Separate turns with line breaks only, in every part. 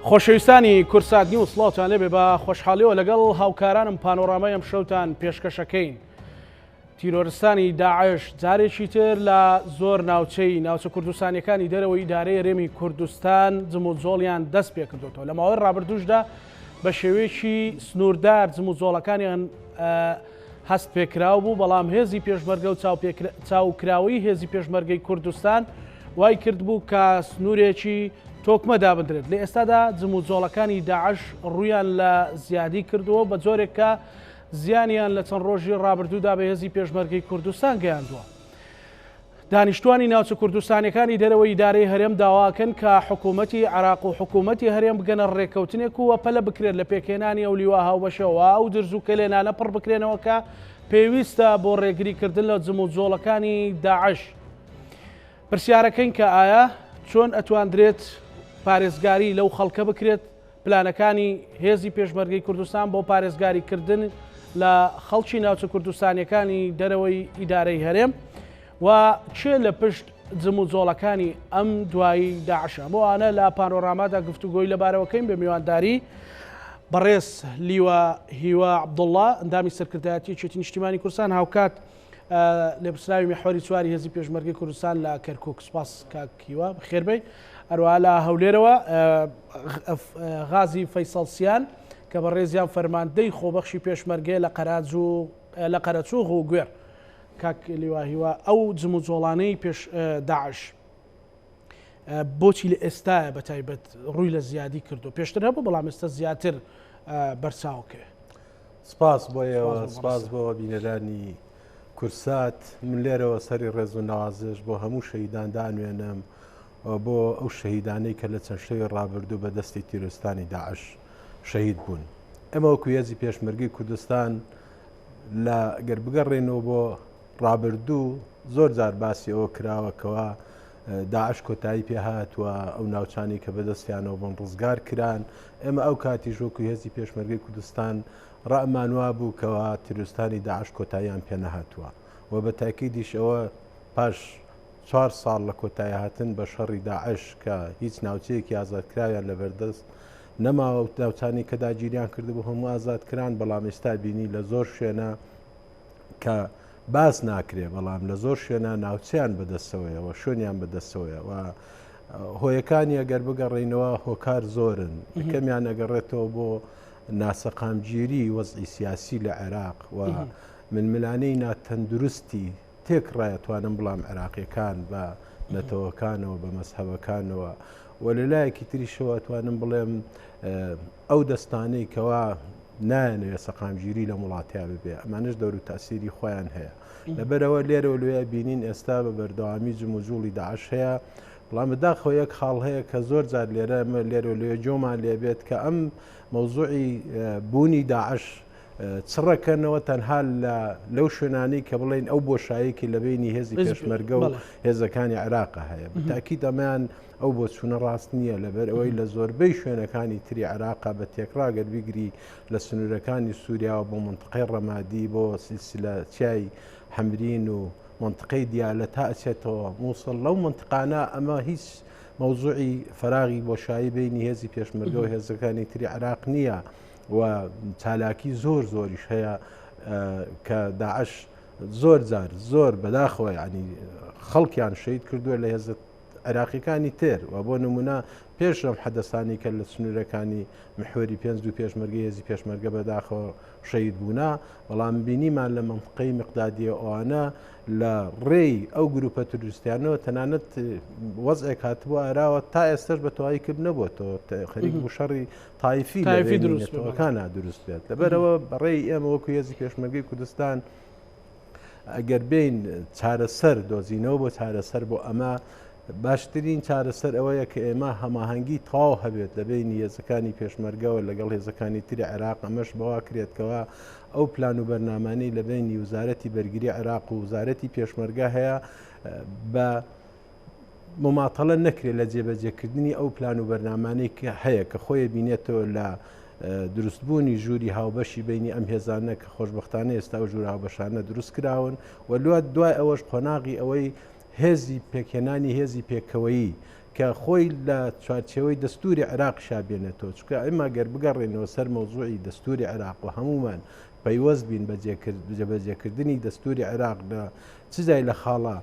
خۆشەویستانی کوردسات نیوز سڵاوتان لێبێ بە خۆشحاڵیەوە لەگەڵ هاوکارانم پانۆرامای ئەم شەوتان پێشکەشەکەین. تیرۆرستانی داعش جارێکی تر لە زۆر ناوچەی ناوچە کوردستانیەکانی دەرەوەی ئیدارەی هەرێمی کوردستان جموجۆڵیان دەست پێکردوەوە لە ماوەی ڕابردووشدا بە شێوەیەکی سنووردار جموجۆڵەکانیان هەست پێکراو بوو بەڵام هێزی پێشمەرگە و چاوکراوەی هێزی پێشمەرگەی کوردستان وای کرد بوو کە سنوورێکی تۆکمە دابدرێت لە ئێستادا جموجۆڵەکانی داعش ڕوویان لە زیادی کردووە بە جۆرێک کە زیانیان لە چەند ڕۆژی ڕابردوودا بە هێزی پێشمەرگەی کوردستان گەیاندووە. دانیشتوانی ناوچە کوردستانیەکانی دەرەوەی ئیدارەی هەرێم داواکەن کە حکوومەتی عێراق و حکوومەتی هەرێم بگەنە ڕێککەوتنێک و پەلە بکرێت لە پێکهێنانی ئەو لیوا هاوبەشەوە ئەو درز و کەلێنانە پڕ بکرێنەوە کە پێویستە بۆ ڕێگریکردن لە جموجۆڵەکانی داعش. پرسیارەکەین کە ئایا چۆن ئەتواندرێت پارێزگاری لەو خەڵکە بکرێت پلانەکانی هێزی پێشمەرگەی کوردستان بۆ پارێزگاری کردن لە خەڵکی ناوچە کوردستانیەکانی دەرەوەی ئیدارەی هەرێم و کێ لە پشت جموجۆڵەکانی ئەم دوایی داعشە بۆ ئانە لە پانۆرامادا گفتوگۆی لەبارەوەکەین بە میوانداری بەڕێز لیوا هیوا عەبدوڵڵا ئەندامی سەرکردایەتی یەکێتی نیشتیمانی کوردستان هاوکات لێپرسراوی میحوەری چواری هێزی پێشمەرگەی کوردستان لە کەرکک سوپاس کاک هیوا بەخێربێی هەروەها لە هەولێرەوە غازی فەیسەڵ سیان کە بەڕێزیان فەرماندەی خۆبەخشی پێشمەرگەیە لە قەراج و لە قەرەچوغ و گوێڕ کاک لیوا هیوا ئەو جموجۆڵانەی پێش داعش بۆچی لە ئێستاە بە تایبەت ڕووی لە زیادی کردو پێشتر هەبوو بەڵام ئێستا زیاتر بەرچاوکێ
سپاس بۆ ئێوە سپاس بۆ بینەرانی کورسات من لێرەوە سەری ڕێز و نەوازش بۆ هەموو شەهیدان دانوێنم بۆ ئەو شەهیدانەی کە لە چەند شەوی ڕابردوو بە دەستی تیرۆستانی داعش شەهید بوون ئێمە وەکو هێزی پێشمەرگەی کوردستان لە گەر بگەڕێنەوە بۆ ڕابردوو زۆر جار باسی ئەوە کراوە کەوا داعش کۆتایی پێهات و ئەو ناوچانی کە بەدەستیانەوە بوون ڕزگار کران ئێمە ئەو کاتیش وەکو هێزی پێشمەرگەی کوردستان ڕامان وابوو کەوا تیرۆستانی داعش کۆتاییان پێنەهاتووە و بە تاکیدیش ئەوە پاش چوار ساڵ لە کۆتاییهاتن بە شەڕی داعش کە هیچ ناوچەیەکی ئازادکراویان لەبەردەست نەماوە و ناوچانی کە داگیریان کردبوو هەموو ئازاد کران بەڵام ئێستا بینی لە زۆر شوێنە کە باس ناکرێ بەڵام لە زۆر شوێنە ناوچەیان بەدەستەوەیە و شوێنیان بەدەستەوەیە و هۆیەکانی ئەگەر بگەڕێینەوە هۆکار زۆرن یەکەمیان ئەگەڕێتەوە بۆ ناسەقامگیری وەزعی سیاسی لە عێراق و ململانێی ناتەندروستی تێکڕای ئەتوانم بڵام عێراقیەکان بە نەتەوەکانەوە بە مەزهەبەکانەوە و لە لایەکی تریشەوە ئەتوانم بڵێم ئەو دەستانەی کەوا نایانەوێت سەقامگیری لەم وڵاتیا ببێ ئەمانش دەور و تاسیری خۆیان هەیە لەبەرەوە لێرەوە لێ بینین ئێستا بە بەردەوامی جموجوڵی داعش هەیە بەڵام بەداخەوە یەک خاڵ هەیە کە زۆر جار لێرە لێرە لێ جۆمان لێبێت کە ئەم مەوزوعی بوونی داعش چڕەکەنەوە تەنها لە لەو شوێنانەی کە بڵێن ئەو بۆشایەکی لە بینی هێزی پێشمەرگە و هێزەکانی عێراق هەیە بەتاکیید ئەمەیان ئەو بۆچوونە ڕاست نییە لەبەر ئەوەی لە زۆربەی شوێنەکانی تری عێراقا بە تێکڕا گەر بیگری لە سنوورەکانی سووریاوە بۆ منتقەی ڕەمادی بۆ سلسلە چیای حەمرین و منتقەی دیالە تا ئەچێتەوە مووسڵ لەو منتقانە ئەمە هیچ مەوزوعی فەراغی بۆشایی بینی هێزی پێشمەرگە و هێزەکانی تری عێراق نییە و چالاکی زۆر زۆریش هەیە کە داعش زۆر جار زۆر بەداخەوە ینی خەڵکیان شەید کردووە لە هێزە عێراقیەکانی تر و بۆ نمونە پێش ئەم حەدەسانی کە لە سنوورەکانی محوەری پێنج دوو پێشمەرگە هێزی پێشمەرگە بەداخەوە شەید بوونا بەڵام بینیمان لە منطقەی مقدادیە ئەوانە لە ڕێی ئەو گروپە تروریستیانەوە تەنانەت وەزعێک هاتبوو ئاراوە تا ئێستش بە تەواوی کرد نەبووەوە خەریک بوو شەڕی تایفی
تایفی دروست بێت.
نەتەوەکانە دروست بێت لەبەرەوە بەڕێی ئێمە وەکو هێزی پێشمەرگەی کوردستان ئەگەر بین چارەسەر دۆزینەوە بۆ چارەسەر بۆ ئەمە باشترین چارەسەر ئەوەیە کە ئێمە هەماهەنگی تەواو هەبێت لە بینی هێزەکانی پێشمەرگەوە لەگەڵ هێزەکانی تری عێراق ئەمەش بەوا کرێتکەوە ئەو پلان و بەرنامانەی لە بینی وزارەتی بەرگری عێراق و وزارەتی پێشمەرگە هەیە بە مماتەڵە نەکرێت لە جێبەجێکردنی ئەو پلان و بەرنامانەی کە هەیە کە خۆی بینێتەوە لە دروستبوونی ژووری هاوبەشی بینی ئەم هێزانە کە خۆشببختانە ئێستا و ژوور هاوبەشانە دروست کراون و لوات دوای ئەوەش قۆناغی ئەوەی هێزی پێکهێنانی هێزی پێکەوەیی. کە خۆی لە چوارچێوەی دەستوری عێراقیشا بێنێتەوە، چونکە ئێمە گەر بگەڕێینەوە سەر مەوزوعی دەستوری عێراق و هەموومان پەیوەست بین بە جێبەجێکردنی دەستوری عێراق لە چ جای لە خاڵە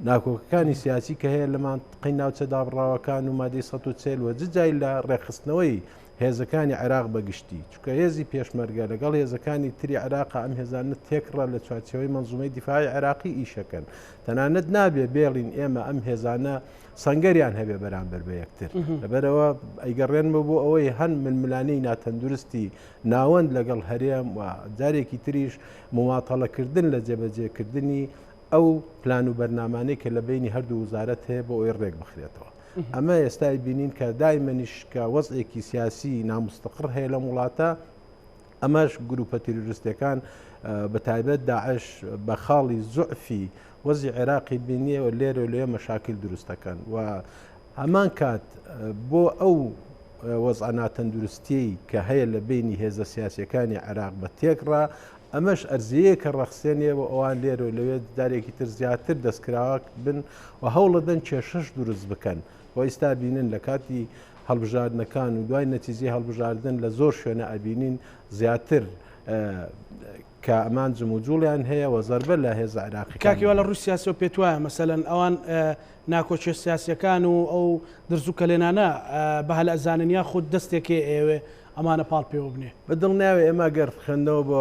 ناکۆکەکانی سیاسی کە هەیە لە مانتقەی ناوچە دابڕاوەکان و مادەی 140 و ججای لە ڕێکخستنەوەی هێزەکانی عێراق بە گشتی، چونکە هێزی پێشمەرگە لەگەڵ هێزەکانی تری عێراقا ئەم هێزانە تێکڕا لە چوارچێوەی مەنزومەی دیفاعی عێراقی ئیشەکەن، تەنانەت نابێ بێڵین ئێمە ئەم هێزانە سەنگەریان هەبێ بەرامبەر بە یەکتر، لەبەرئەوە ئەیگەڕێنمەوە بۆ ئەوەی هەن ململانێی ناتەندروستی ناوەند لەگەڵ هەرێم و جارێکی تریش مماتەڵەکردن لە جێبەجێکردنی ئەو پلان و بەرنامانەی کە لە بەینی هەردوو وزارەت هەیە بۆ ئەوەی ڕێک بخرێتەوە. ئەمە ئێستا بینین کە دایمەنیش کە وەزعێکی سیاسی نامستەقڕ هەیە لەم وڵاتە ئەمەش گروپە تیرۆریستەکان بە تایبەت داعش بە خاڵی زوعفی وەزی عێراقی بینیەوە لێرە لێ مەشاکل دروستەکەن و هەمان کات بۆ ئەو وەزع ناتەندروستیەی کە هەیە لە بینی هێزە سیاسەکانی عێراق بە تێکڕا ئەمەش ئەرزیەیەکە ڕەخسێنێ و ئەوان لێرە و لەوێ جارێکی تر زیاتر دەستکراوە بن و هەوڵەدەن کێشەش دروست بکەن و ئیستا بینن لە کاتی هەڵبژاردنەکان و دوای نەتیجەی هەڵبژاردن لە زۆر شوێنە ئەبینین زیاتر کە ئەمان جموجوڵیان هەیە و زەربە لە هێزە عێراقیەکان
کاک هیوا لە ڕووی سیاسیەوە پێت وایە مەسەلەن ئەوان ناکۆکیە سیاسیەکان و ئەو درز و کەلێنانە بە هەل ئەزانن یاخود دەستێک هەیە ئەیەوێ ئەمانە پاڵ پێوە بنێ؟
بە دڵنیاوە ئێمە گەر خوێندنەوە بۆ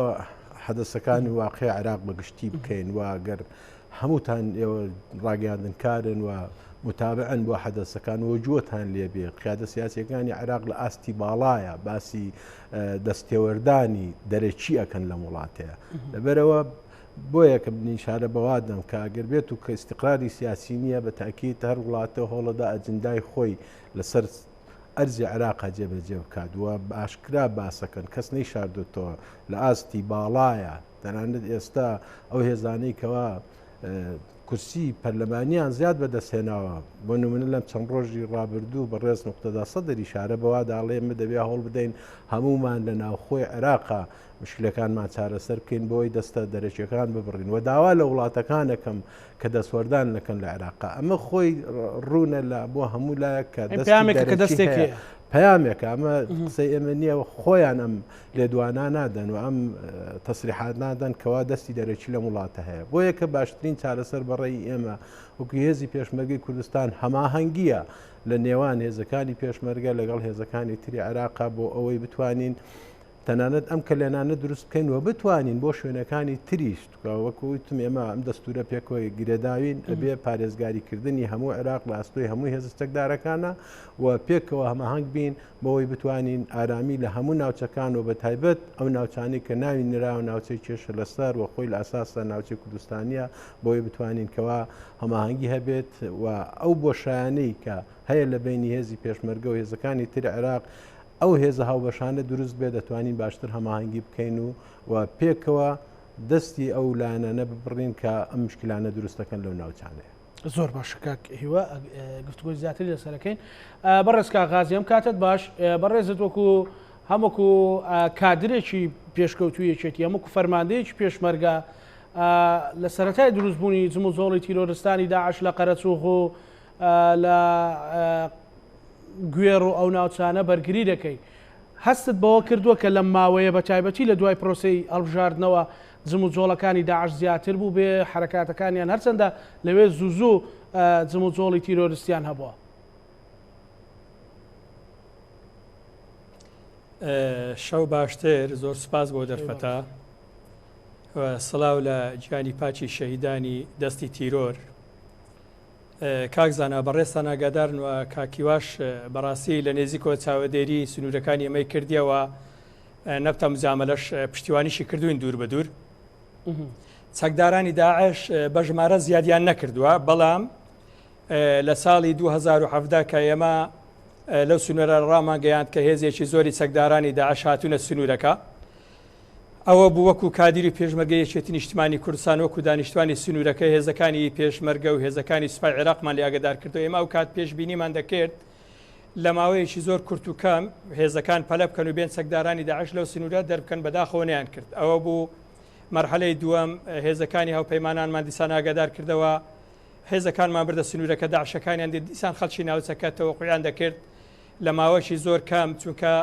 حەدەسەکانی واقعی عێراق بە گشتی بکەین و گەر هەمووتان ئێوە ڕاگەیاندنکارن و متابعن بۆ حەدەسەکان و جووتان لێبێ قیادە سیاسیەکانی عێراق لە ئاستی باڵایە باسی دەستێوەردانی دەرەکی ئەکەن لەم وڵاتەیە لەبەرەوە بۆیە کە نیشارە بەوادەم کە ئەگەر بێت و کە ئیستقراری سیاسی نییە بە تاکیت هەر وڵاتە هۆڵەدا ئەجندای خۆی لەسەر ئەرزی عێراقا جێبەجێ بکات و بە ئاشکرا باسەکەن کەس نەیشاردۆتەوە لە ئاستی باڵایە تەنانەت ئێستا ئەو هێزانەی کەوا کورسی پەرلەمانیان زیاد بەدەستهێناوە بۆ نمونە لەم چەند ڕۆژی ڕابردوو بەڕێز مقتەدا سەدری شارە بەوا داڵێ ئێمە دەبێ هەوڵ بدەین هەمومان لە ناوخۆی عێراقا مشکلەکانمان چارەسەر بکەین بۆی دەستە دەرەکیەکان ببڕین و داوا لە وڵاتەکانەکەم کە دەستوەردان نەکەن لە عێراقا ئەمە خۆی ڕوونە لە بۆ هەموو لایەک کە
پامێکە دەستێک هەیە
پامێکە ئەمە قسەی ئێمە نییە و خۆیان ئەم لێدوانە نادەن و ئەم تەسریحات نادەن کەوا دەستی دەرەکی لەم وڵاتە هەیە بۆیە کە باشترین چارەسەر بەڕێی ئێمە وەکو هێزی پێشمەرگەی کوردستان هەماهەنگیە لە نێوان هێزەکانی پێشمەرگە لەگەڵ هێزەکانی تری عێراقا بۆ ئەوەی بتوانین تەنانەت ئەم کەلێنانە دروست بکەین و بتوانین بۆ شوێنەکانی تریش وەکو وتم ئێمە ئەم دەستورە پێکەوەی گرێداوین ئەبێ پارێزگاریکردنی هەموو عێراق لە ئەستۆی هەموو هێزە چەکدارەکانە و پێکەوە هەماهەنگ بین بەوەی بتوانین ئارامی لە هەموو ناوچەکان و بە تایبەت ئەو ناوچانەی کە ناوی نراوە ناوچەی کێشە لەسەر و خۆی لە ئەساسدا ناوچەی کوردستانیە بۆی بتوانین کەوا هەماهەنگی هەبێت و ئەو بۆشایانەی کە هەیە لە بینی هێزی پێشمەرگە و هێزەکانی تر عێراق ئەو هێزە هاوبەشانە دروست بێت دەتوانین باشتر هەماهەنگی بکەین و و پێکەوە دەستی ئەو لایەنانە ببڕین کە ئەم مشکلانە دروست دەکەن لەو ناوچانەیە.
زۆر باشە کاک هیوا گفتوگۆی زیاتری لەسەرەکەین بەڕێز کاک غازی ئەم کاتت باش بەڕێزت وەکو هەمووکو کادرێکی پێشکەوتوو یەکێتی هەمووکو فەرماندەیەکی پێشمەرگە لە سەرەتای دروستبوونی جموجۆڵی تیرۆرستانی داعش لە قەرەچوغ و لە گوێڕ و ئەو ناوچانە بەرگری دەکەی. هەستت بەوە کردووە کە لەم ماوەیە بە تایبەتی لە دوای پرۆسەی هەڵبژاردنەوە جموجۆڵەکانی داعش زیاتر بووبێ، حەرەکاتەکانیان هەرچەندە لەوێ زوو زوو جموجۆڵی تیرۆرستیان هەبووە؟
شەو باشتر، زۆر سوپاس بۆ دەرفەتە. سڵاو لە گیانی پاکی شەهیدانی دەستی تیرۆر. کاک زانا بەڕێزتان ئاگادارن و کاک هیواش بەڕاستی لە نێزیکەوە چاوەدێری سنوورەکانی ئێمەی کردیەوە نەبتە مجامەلەش پشتیوانیشی کردوین دوور بە دوور چەکدارانی داعش بە ژمارە زیادیان نەکردووە بەڵام لە ساڵی 2017 کە ئێمە لەو سنوورە ڕامانگەیاند کە هێزێکی زۆری چەکدارانی داعش هاتوونە سنوورەکە ئەوە بوو وەکو کادیری پێشمەرگەی یەکێتی نیشتمانی کوردستان وەکو دانیشتوانی سنوورەکە هێزەکانی پێشمەرگە و هێزەکانی سوپای عێراقمان لێ ئاگەدار کردەوە ئێمە ئەو کات پێشبینیمان دەکرد لە ماوەیەکی زۆر کورت و کەم هێزەکان پەلە بکەن و بێن چەکدارانی داعش لەو سنوورە دەربکەن بەداخەوە نەیان کرد ئەوە بوو مەرحەلەی دووەم هێزەکانی هاوپەیمانانمان دیسان ئاگادار کردەوە. هێزەکانمان بردە سنوورەکە داعشەکانیان دێت دیسان خەڵکی ناوچەکە تەوەقوعیان دەکرد لە ماوەکی زۆر کەم چونکە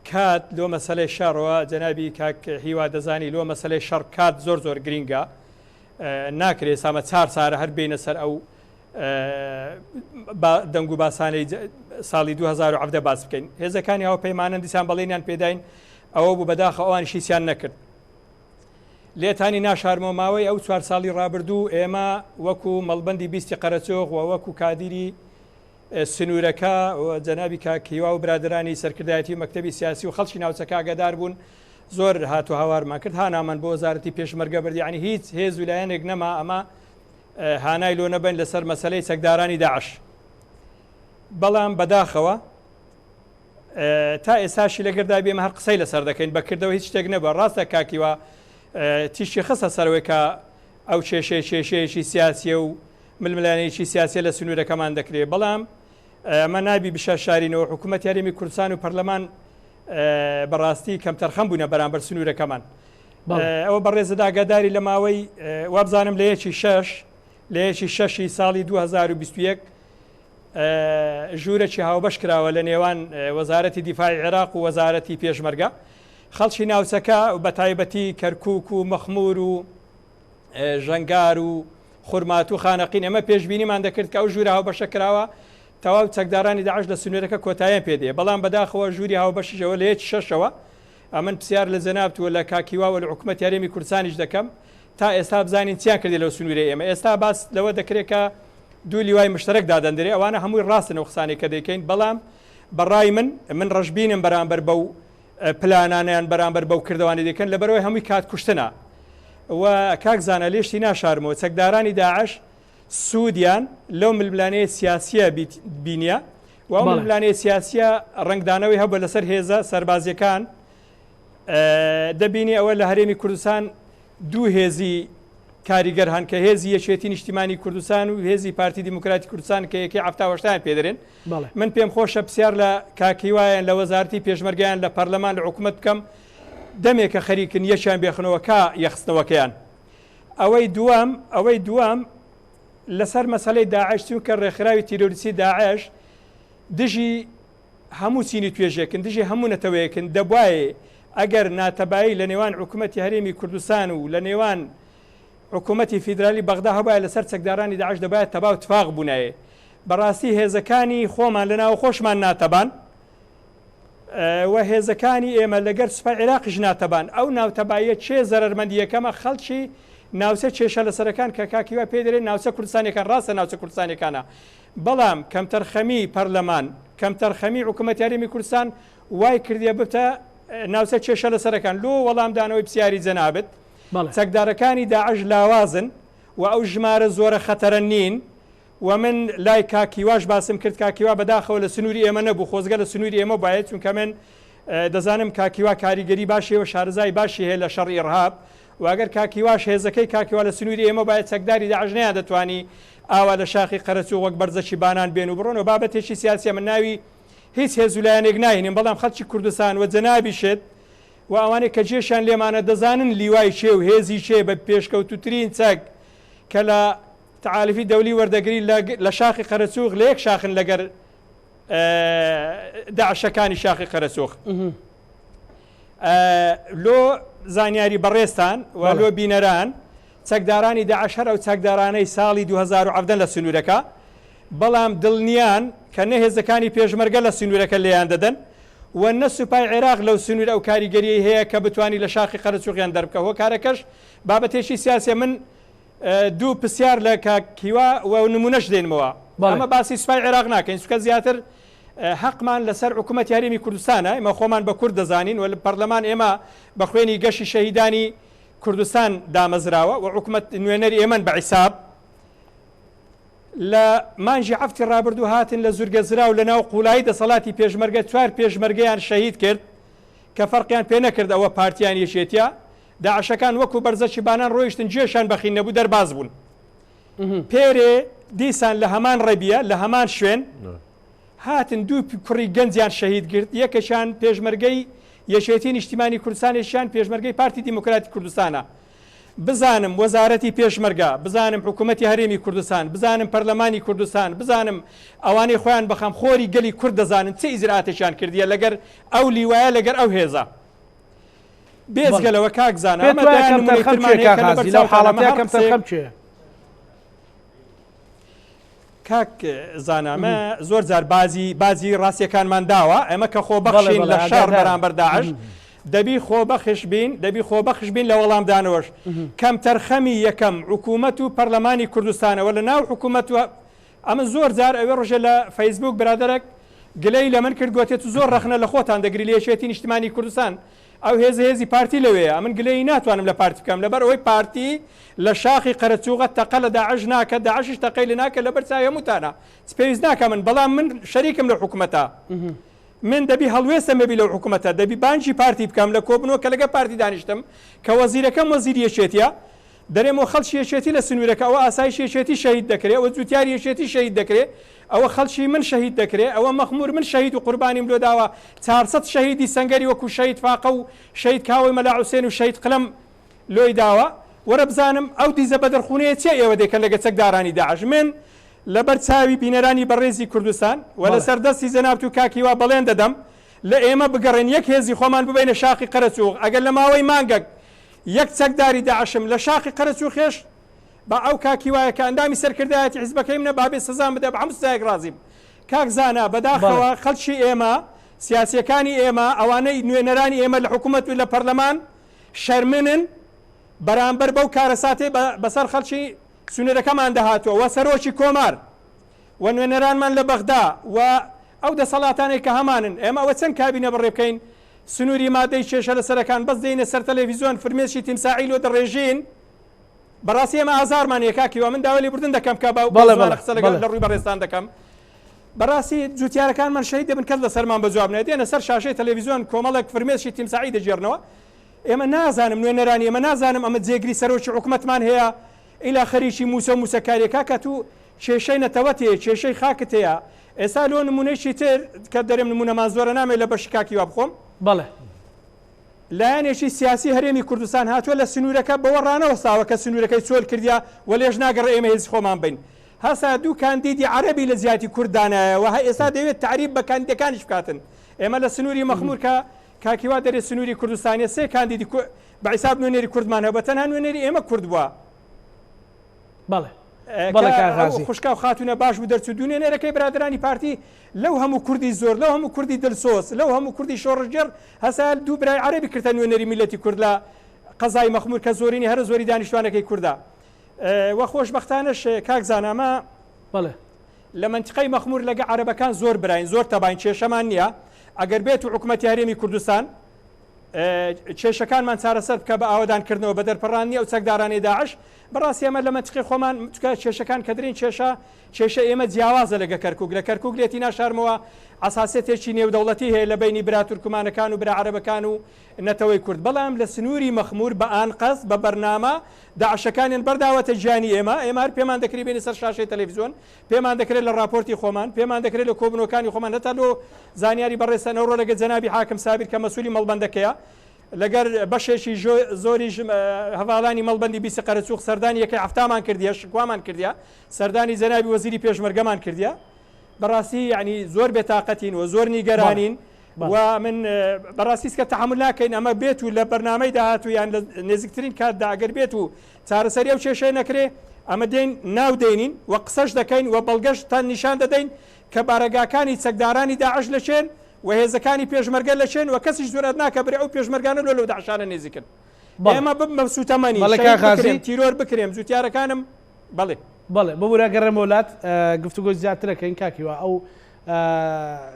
کات لۆ مەسەلەی شەڕەوە جەنابی کاک هیوا دەزانی لۆ مەسەلەی شەڕ کات زۆر زۆر گرینگە ناکرێ سامە چار سارە هەر بینە سەر ئەو دەنگ و باسانەی ساڵی 2017 باس بکەین هێزەکانی هاوپەیمانان دیسان بەڵێنیان پێداین ئەوە بوو بەداخە ئەوان شیسیان نەکرد لێتانی ناشارمەوە ماوەی ئەو چوار ساڵی ڕابردوو ئێمە وەکو مەڵبندی بیستی قەرەچۆغ و وەکو کادیری سنوورەکە و جەنابی کاک هیوا و برادەرانی سەرکردایەتی و مەکتەبی سیاسی و خەڵکی ناوچەکە ئاگادار بوون زۆر هات و هاوارمان کرد هانامان بۆ وەزارەتی پێشمەرگە برد یعنی هیچ هێز و لایەنێک نەما ئەمە هانای لۆ نەبەن لەسەر مەسلەی چەکدارانی داعش بەڵام بەداخەوە تا ئێستاشی لەگەردا بێمە هەر قسەی لەسەر دەکەین بەکردەوە هیچ شتێک نەبووە ڕاستە کاکیوە تیشکی خستە سەرەوەی کە ئەو کێشەیە کێشەیەکی سیاسیە و ململانێیەکی سیاسیە لە سنوورەکەمان دەکرێت بەڵام ئەمە نابی بشاشارینەوە حکوومەت هەرێمی کوردستان و پەرلەمان بەڕاستی کەمتەرخەم بوونە بەرامبەر سنوورەکەمان ئەوە بەڕێزت ئاگاداری لە ماوەی وابزانم لە یەکی شەش لە یەکی شەشی ساڵی 2021 ژوورەکی هاوبەش کراوە لە نێوان وەزارەتی دیفاعی عێراق و وەزارەتی پێشمەرگە خەڵکی ناوچەکە بە تایبەتی کەرکک و مەخمور و ژەنگار و خورماتوو خانەقین ئێمە پێشبینیمان دەکرد کە ئەو ژوورە هاوبەشە کراوە تەواو چەکدارانی داعش لە سنوورەکە کۆتاییان پێ دێ بەڵام بەداخەوە ژووری هاوبەشیشەوە لە یەکی شەشەوە ئەمن پرسیار لە جەنابت و لە کاک هیوا و لە حکوومەتی هەرێمی کوردستانیش دەکەم تا ئێستا بزانین چیان کردی لەو سنوورەی ئێمە ئێستا باس لەوە دەکرێت کە دوو لیوای مشتەرەک دادەندرێ ئەوانە هەمووی ڕاستن ئەو قسانەی کە دەیکەین بەڵام بەڕای من من ڕەشبینم بەرامبەر بەو پلانانەیان بەرامبەر بەو کردەوانەی دەیکەن لەبەرئەوەی هەمووی کات کوشتنە و کاک زانا لێشتی ناشارمەوە چەکدارانی داعش سوودیان لەو ململانێ سیاسیە بینیە و ئەو ململانێ سیاسیە ڕەنگدانەوەی هەبوو لەسەر هێزە سەربازیەکان دەبینی ئەوە لە هەرێمی کوردستان دوو هێزی کاریگەر هەن کە هێزی یەکێتی نیشتیمانی کوردستان و هێزی پارتی دیموکراتی کوردستان کە یەکەی هەشتایان پێدرێن من پێم خۆشە پرسیار لە کاک هیوایان لە وەزارەتی پێشمەرگەیان لە پەرلەمان لە حکوومەت بکەم دەمێکە خەریکن یەکیان بێخنەوە کا یەخستنەوەکەیان ئەوەی دووەم ئەوەی دووەم لەسەر مەسلەی داعش چونکە ڕێکخراوی تیرۆریستی داعش دژی هەموو چینی توێژێکن دژی هەموو نەتەوەیەکن دەبواێ ئەگەر ناتەبایی لە نێوان حکوومەتی هەرێمی کوردستان و لە نێوان حکوومەتی فیدرالی بەغدا هەبایە لەسەر چەکدارانی داعش دەبایە تەبا و تفاق بوونایە بەڕاستی هێزەکانی خۆمان لە ناوخۆشمان ناتەبان و هێزەکانی ئێمە لەگەر سوپای عێراقیش ناتەبان ئەو ناوتەباییە چێ زەرەرمەندی یەکەمە خەڵکی ناوچە کێشە لەسەرەکان کە کاک هیوا پێی دەرێن ناوچە کوردستانیەکان ڕاستە ناوچە کوردستانیەکانە بەڵام کەمتەرخەمی پەرلەمان کەمتەرخەمی حکوومەتی هەرێمی کوردستان وای کردیە ببتە ناوچە کێشە لەسەرەکان لۆ وەڵامدانەوەی پرسیاری جەنابت چەکدارەکانی داعش لاوازن و ئەو ژمارە زۆرە خەتەرە نین و من لای کاک هیواش باسم کرد کاک هیوا بەداخەوە لە سنووری ئێمە نەبوو خۆزگە لە سنووری ئێمە بایە چونکە من دەزانم کاک هیوا کاریگەری باشی و شارەزای باشی هەیە لە شەڕی ئیرهاب و ئەگەر کاک هیواش هێزەکەی کاک هیوا لە سنووری ئێمە بایە چەکداری داعش نەیان دەتوانی ئاوا لە شاخی قەرەچوو وەک بەرزەکی بانان بێن و بڕۆن و بابەتێکی سیاسیە من ناوی هیچ هێز و لایەنێک ناهێنم بەڵام خەڵکی کوردستان و جەنابیشت و ئەوانەی کە جێشیان لێمانە دەزانن لیوای چێ و هێزی چێ بە پێشکەوتوترین چەک کە لە تەعالفی دەولی وەردەگری لە شاخی قەرەچوغ لە یەک شاخن لەگەر داعشەکانی شاخی قەرەچوغ لۆ زانیاری بەڕێزتان و لۆ بینەران چەکدارانی داعش هەر ئەو چەکدارانەی ساڵی 2017 لە سنوورەکە بەڵام دڵنیان کە نە هێزەکانی پێشمەرگە لە سنوورەکە لێیان دەدەن و نە سوپای عێراق لەو سنوور ئەو کاریگەریی هەیە کە بتانی لە شاخی قەرەچوغیان دەربکە هۆکارەکەش بابەتێکی سیاسیە من دوو پرسیار لە کاک هیوا و نمونەش دێنمەوە ئەمە باسی سوپای عێراق ناکەین چونکە زیاتر حەقمان لەسەر حکوومەت هەرێمی کوردستانە ئێمە خۆمان بە کورد دەزانین و پەرلەمان ئێمە بە خوێنی گەشی شەهیدانی کوردستان دامەزراوە و حکوومەت نوێنەری ئێمەن بە حیساب لە مانگی هەفتی ڕابردوو هاتن لە زورگە زراو لە ناو قوڵایی دەسەڵاتی پێشمەرگە چوار پێشمەرگەیان شەهید کرد کە فەرقیان پێ نەکرد ئەوە پارتیان یەکێتیە داعشەکان وەکو بەرزەکی بانان ڕۆیشتن گوێشیان بەخین نەبوو دەرباز بوون. پێرێ دیسان لە هەمان ڕێبیە لە هەمان شوێن هاتن دوو کوڕی گەنجیان شەهید کرد یەکێکیان پێشمەرگەی یەکێتی نیشتیمانی کوردستان یەکیان پێشمەرگەی پارتی دیموکراتی کوردستانە. بزانم وەزارەتی پێشمەرگە، بزانم حکوومەتی هەرێمی کوردستان، بزانم پەرلەمانی کوردستان، بزانم ئەوانەی خۆیان بە خەمخۆری گەلی کورد دەزانن چ ئیجرئاتێکیان کردیە لەگەر ئەو لیوایە لەگەر ئەو هێزە. بێجگە لەوە کاک زانا
پێت
ئەمە
وایە
دەیان نموونەی
کەمتەرخەم
ترمان
کێ
هەیە
کاک
کە لەبەر
قازی لەو
چاوتانە ئەمە
حاڵەتەیە
هەر قسەیەک
کەمتەرخەم کێیە؟
کاک زانا مە زۆر جار بازی بازی ڕاستیەکانمان داوە ئێمە کە
بەڵێ
خۆبەخشین
بەڵێ
لە شەڕ
ئاگادارم.
بەرامبەر داعش دەبی خۆبەخش بین دەبی خۆبەخش بین لە وەڵامدانەوەش کەمتەرخەمی یەکەم حکوومەت و پەرلەمانی کوردستانەوە لە ناو حکوومەت و ئەمە زۆر جار ئەوێ ڕۆژێ لە فەیسبوک برادەرەک گلەی لە من کرد گۆتێ تو زۆر ڕەخنە لە خۆتان دەگری لە یەکێتی نیشتمانی کوردستان ئەو هێزە هێزی پارتی لەوێیە ئەمن گلەیی ناتوانم لە پارتی بکەم لەبەر ئەوەی پارتی لە شاخی قەرەچوغە تەقە لە داعش ناکە داعشیش تەقەی لێ ناکە لەبەر چاوی هەمووتانە چ پێویست ناکا من بەڵام من شەریکم لەو حکومەتە من دەبی هەڵوێستم هەبی لەو حکومەتە دەبی بانگی پارتی بکەم لە کۆبنەوە کە لەگە پارتی دانیشتم کە وەزیرەکەم وەزیری یەکێتیە دەرێم و خەڵکی یەکێتی لە سنوورەکە ئەوە ئاسایشی یەکێتی شەهید دەکرێ ئەوە جوتیاری یەکێتی شەهید دەکرێ ئەوە خەڵکی من شەهید دەکرێ ئەوە مەخمور من شەهید و قوربانیم لۆ داوە 400 شەهیدی سەنگەری وەکو شەهید فاقە و شەهید کاوەی مەلا حوسێن و شەهید قلەم لۆی داوە وەرە بزانم ئەو دیزە بەدەرخونەیە چیە ئێوە دەیکەن لەگە چەکدارانی داعش من لەبەر چاوی بینەرانی بەڕێزی کوردستان و لەسەر دەستی جەنابت و کاک هیوا بەڵێن دەدەم لە ئێمە بگەڕێن یەک هێزی خۆمان ببەینە شاخی قەرەچوغ ئەگەر لە ماوەی مانگەک یەک چەکداری داعشم لە شاخی قەرەچوخێش با ئەو کاک هیوایە کە ئەندامی سەرکردایەتی حیزبەکەی منە با بێ سزام بدە بە هەموو سزایەک ڕازیم کاک زانا بەداخەوە خەڵکی ئێمە سیاسیەکانی ئێمە ئەوانەی نوێنەرانی ئێمە لە حکوومەت و لە پەرلەمان شەرمنن بەرامبەر بەو کارەساتەی بەسەر خەڵکی سنوورەکەمان دەهاتووە و سەرۆکی کۆمار و نوێنەرانمان لە بەغدا و ئەو دەسەڵاتانەی کە هەمانن ئێمە ئەوە چەند کابینە بەڕێ بکەین سنووری مادەی کێشە لەسەرەکان بەس دێینە سەر تەلەڤیزیۆن فرمێسکی تیمساحی لۆ دەڕێژین بەڕاستی ئێمە ئازارمان هەیە کاک هیوا من داوای لێبوردن دەکەم کە بە
بەڵێ
زمانە
بەڵێ
قسە لەگەڵ
بەڵێ
لە ڕووی بەڕێزتان دەکەم بەڕاستی جوتیارەکانمان شەهید دەبن کەس لەسەرمان بە جواب نایەت دێنە سەر شاشەی تەلەڤیزیۆن کۆمەڵێک فرمێسکی تیمساحی دەگێڕنەوە ئێمە نازانم نوێنەرانی ئێمە نازانم ئەمە جێگری سەرۆکی حکومەتمان هەیە ئیلا خەریکی موچە و موچەکاریە کاکە تو کێشەی نەتەوەت هەیە کێشەی خاکت هەیە ئێستا لۆ نمونەیەکی تر کە دەرێم نمونەمان زۆرە نامەوێت لە بەشی کاک هیوا بخۆم.
بەڵێ.
لایەنێکی سیاسی هەرێمی کوردستان هاتووە لە سنوورەکە بەوە ڕانەوەستاوە کە سنوورەکەی چۆل کردیە و لێش ناگەڕێ ئێمە هێزی خۆمان بین هەسا دوو کاندیدی عەرەبی لە جیاتی کورد دانایە و ئێستا دەیەوێت تەعریب بە کاندیدەکانیش بکاتن ئێمە لە سنووری مەخموور کە کاک هیوا دەرێ سنووری کوردستانیە سێ کاندیدی بە حیساب نوێنەری کوردمان هەبووە تەنها نوێنەری ئێمە کورد بووە.
بەڵێ بەڵێ کاک غازی.
خوشکا و خاتونە باش بوو دەرچوو دوو نوێنەرەکەی برادەرانی پارتی لەو هەموو کوردی زۆر لەو هەموو کوردی دلسۆز لەو هەموو کوردی شۆڕشگێڕ هەسا دوو برای عەرەبی کردە نوێنەری میللەتی کورد لە قەزای مەخمور کە زۆرینی هەرە زۆری دانیشتوانەکەی کوردە وە خۆشبەختانەش کاک زانا مە
بەڵێ.
لە مەنتیقەی مەخمور لەگە عەرەبەکان زۆر براین زۆر تەباین کێشەمان نییە ئەگەر بێت و حکومەتی هەرێمی کوردستان کێشەکانمان چارەسەر بکە بە ئاوەدان کردنەوە بە دەرپەڕاندنی ئەو چەکدارانەی داعش، بەڕاستی ئێمە لە مەنتیقی خۆمان چونکە کێشەکان کە درێن کێشە کێشە ئێمە جیاوازە لەگە کەرکوک لە کەرکوک لێتی ناشارمەوە عەساسیەتێکی نێودەوڵەتی هەیە لە بەینی برا تورکمانەکان و برا عەرەبەکان و نەتەوەی کورد بەڵام لە سنووری مەخمور بە ئانقەست بە بەرنامە داعشەکانیان بەرداوەتە گیانی ئێمە ئێمە هەر پێمان دەکری بێنە سەر شاشەی تەلەفزیۆن پێمان دەکرێت لە ڕاپۆرتی خۆمان، پێمان دەکرێت لە کۆبوونەوەکانی خۆمان هەتا لۆ زانیاری بەڕێزتان ئەوڕۆ لەگەر جەنابی حاکم سابیر کە مەسولی مەڵبەندەکەیە لەگەر بەشێکی زۆری هەڤاڵانی مەڵبەندی بیسی قەرەچووخ سەردانی یەکەی حەفتامان کردیە شکوامان کردیە سەردانی جەنابی وەزیری پێشمەرگەمان کردیە بەڕاستی یعنی زۆر بێتاقەتین و زۆر نیگەرانین و من بەڕاستی سکە تەحەمول ناکەین ئەمە بێت و لە بەرنامەی داهاتوو یان لە نێزیکترین کاتدا ئەگەر بێت و چارەسەری ئەو کێشەیە نەکرێ ئەمە دێین ناو دێنین و قسەش دەکەین و بەڵگەشتان نیشان دەدەین کە بارەگاکانی چەکدارانی داعش لە چێن و هێزەکانی پێشمەرگە لە چێن و کەسیش جورئەت ناکە برێ ئەو پێشمەرگانە لۆ لەو داعشانە نێزیکن ئێمە ببم بە سوتەمەنی شەهید بکرێم تیرۆر بکرێم جوتیارەکانم بەڵێ.
بەڵێ ببورە گەڕێمەوە لات گفتوگۆی زیاتر ئەکەین کاک هیوا ئەو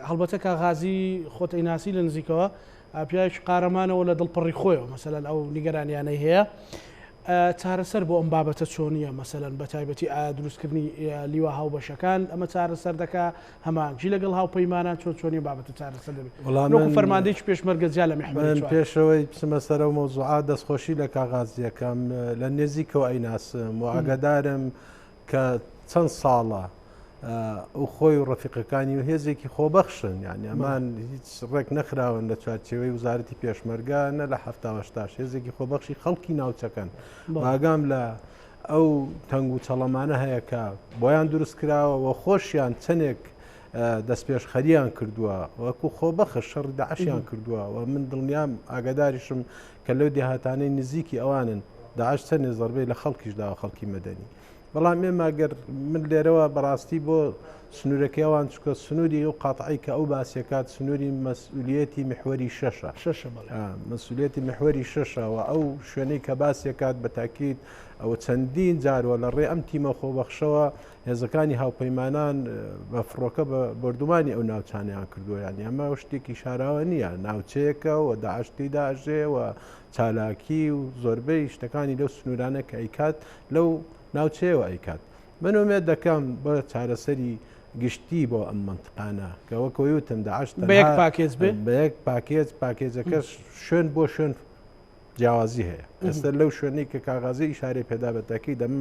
هەڵبەتە کاک غازی خۆت ئەیناسی لە نزیکەوە پیاوێکی قارەمانەوە لە دڵپڕی خۆیەوە مەسەلەن ئەو نیگەرانیانەی هەیە چارەسەر بۆ ئەم بابەتە چۆنیە مەسەلەن بە تایبەتی ئایا دروستکردنی لیوا هاوبەشەکان ئەمە چارەسەر دەکا هەماهەنگی لەگەڵ هاوپەیمانان چۆن چۆنی بابەتە چارەسەر دەبێت
وەڵام
وەکو
من
فەرماندەیەکی پێشمەرگە جیا لە میحوەری
من
چوار.
پێشەوەی بچمە سەر ئەو مەوزوعە دەستخۆشی لە کاغازی ئەکەم لە نێزیکەوە ئەیناسم و ئاگادارم کە چەند ساڵە. ئەو خۆی و ڕەفیقەکانی و هێزێکی خۆبەخشن یعنی ئەمان هیچ ڕێک نەخراون لە چوارچێوەی وزارەتی پێشمەرگە نە لە هەفتاوەشتاش هێزێکی خۆبەخشی خەڵکی ناوچەکەن باگام لە ئەو تەنگ و چەڵەمانە هەیە کە بۆیان دروست کراوە و خۆشیان چەندێک دەستپێشخەریان کردووە وەکو خۆبەخش شەڕی داعشیان کردووە و من دڵنیام ئاگاداریشم کە لەو دێهاتانەی نزیکی ئەوانن داعش چەندێ زەربەی لە خەڵکیش داوە خەڵکی مەدەنی بەڵام ئێمە گەر من لێرەوە بەڕاستی بۆ سنوورەکەی ئەوان چکە سنووری ئەو قاتعی کە ئەو باسیەکات سنووری مەسئولیەتی محوەری شەشە
شەشە بەڵێ
مەسئولیەتی محوەری شەشە و ئەو شوێنەی کە باسیەکات بە تاکید ئەوە چەندین جاروە لە ڕێ ئەم تیمە خۆبەخشەوە هێزەکانی هاوپەیمانان بە فڕۆکە بە بۆردومانی ئەو ناوچانیان کردووە یانی ئەمە شتێکی شاراوە نییە ناوچەیەکە و داعش تێیدا ئەژێ و چالاکی و زۆربەی شتەکانی لەو سنوورانە کە ئەیکات لەو ناوچەیەوە ئەیکات من ئومێد دەکەم بە چارەسەری گشتی بۆ ئەم منتقانە کە وەکەوەی وتم داعش
بە یەک پاکێج بێ
بە یەک پاکێج پاکێجەکەش شوێن بۆ شوێن جیاوازی هەیە ئێستا لەو شوێنەی کە کاغازی ئیشارەی پێدا بە تاکی دەم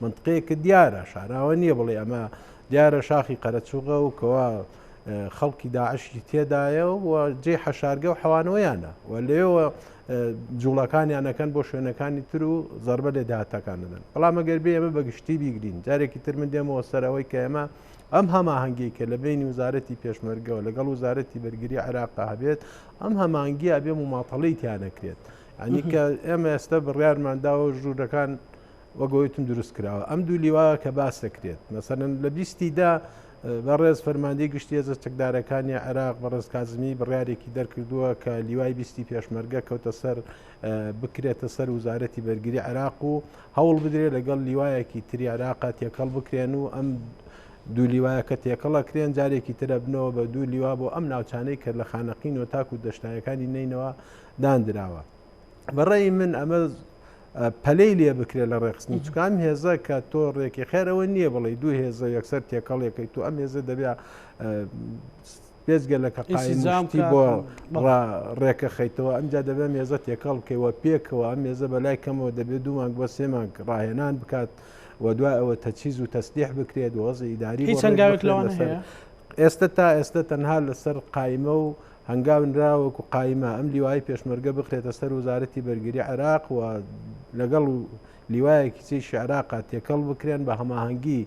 منطقەیەکە دیارە شاراوە نییە بڵێ ئەمە دیارە شاخی قەرەچوغە و کەوا خەڵکی داعشی تێدایە و جێ حەشارگە و حەوانەوەیانە و لێەوە جوڵەکانیانەکەن بۆ شوێنەکانی تر و زربە لێ داهاتەکان دەدەن بەڵام ئەگەر بێ ئێمە بەگشتی بیگرین جارێکی تر من دێمەوە سەرەوەی کە ئێمە ئەم هەماهەنگی کە لە بینی وزارەتی پێشمەرگەوە لەگەڵ وزارەتی بەرگری عێراقا هەبێت ئەم هەمانگیە ئەبێ مماتەڵەی تیا نەکرێت ئەنی کە ئێمە ئێستا بڕیارمان داوە ژوورەکان وەگەوتم دروست کراوە ئەم دوو لیوا کە باس دەکرێت مەسەرەن لە بیستیدا بەڕێز فەرماندەی گشتی هێزە چەکدارەکانی عێراق بەڕێز کازمی بڕیارێکی دەرکردووە کە لیوای بیستی پێشمەرگە کەوتە سەر بکرێتە سەر وزارەتی بەرگری عێراق و هەوڵ بدرێت لەگەڵ لیوایەکی تری عێراقا تێکەڵ بکرێن و ئەم دوو لیوایەکە تێکەڵ ئەکرێن جارێکی تر ئەبنەوە بە دوو لیوا بۆ ئەم ناوچانەی کە لە خانەقین و تاکو دەشتایەکانی نەینەوە داندراوە بەڕێی من ئەمە پەلەی لێ بکرێت لە ڕێخستنی چکام هێزە کە تۆ ڕێکی خێرەوە نییە بڵێ دوو هێزە یەکسەر تێکەڵێکەکەی تو ئەم هێزە دەبێ بێجگە لە کە قایمشتی بۆ ڕێکە خەیتەوە ئەمجا دەبێت مێزە تێکەڵ بکەیەوە پێکەوە ئەم مێزە بەلای کەمەوە دەبێت دوو مانگ بۆ سێ مانگ ڕاهێنان بکات و دوای ئەوە تەچیز و تەسلیح بکرێت وەزی ئیداری
هیچ هەنگاوێک لەوانە هەیە؟
ئێستا تا ئێستا تەنها لەسەر قایمە و هەنگاو نراوەکو قایمە ئەم لیوای پێشمەرگە بخرێتە سەر وەزارەتی بەرگری عێراق و لەگەڵ لیوایەکی تریشی عێراقا تێکەڵ بکرێن بە هەماهەنگی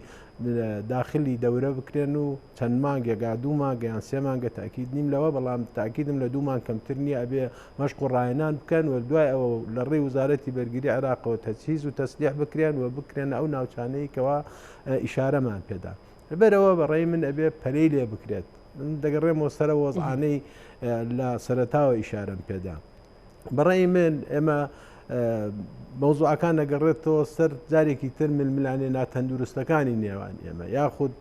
داخلی دەورە بکرێن و چەند مانگێک ئا دوو مانگە یان سێ مانگە تاکید نیم لەوە بەڵام تاکیدم لە دوو مانگ کەمتر نییە ئەبێ مەشق و ڕاهێنان بکەن و دوای ئەوە لە ڕێی وزارەتی بەرگری عێراقەوە تەجهیز و تەسلیح بکرێن و بکرێن ئەو ناوچانەی کەوا ئیشارەمان پێدا لەبەرەوە بەڕێی من ئەبێ پەرەی لێ بکرێت من دەگەڕێمەوە سەرە وەزعانەی لە سەرەتاوە ئیشارەم پێدا بەڕێی من ئێمە مەوزوعەکان نەگەڕێتەوە سەر جارێکی تر ململانێ ناتەندروستەکانی نێوان ئێمە یاخود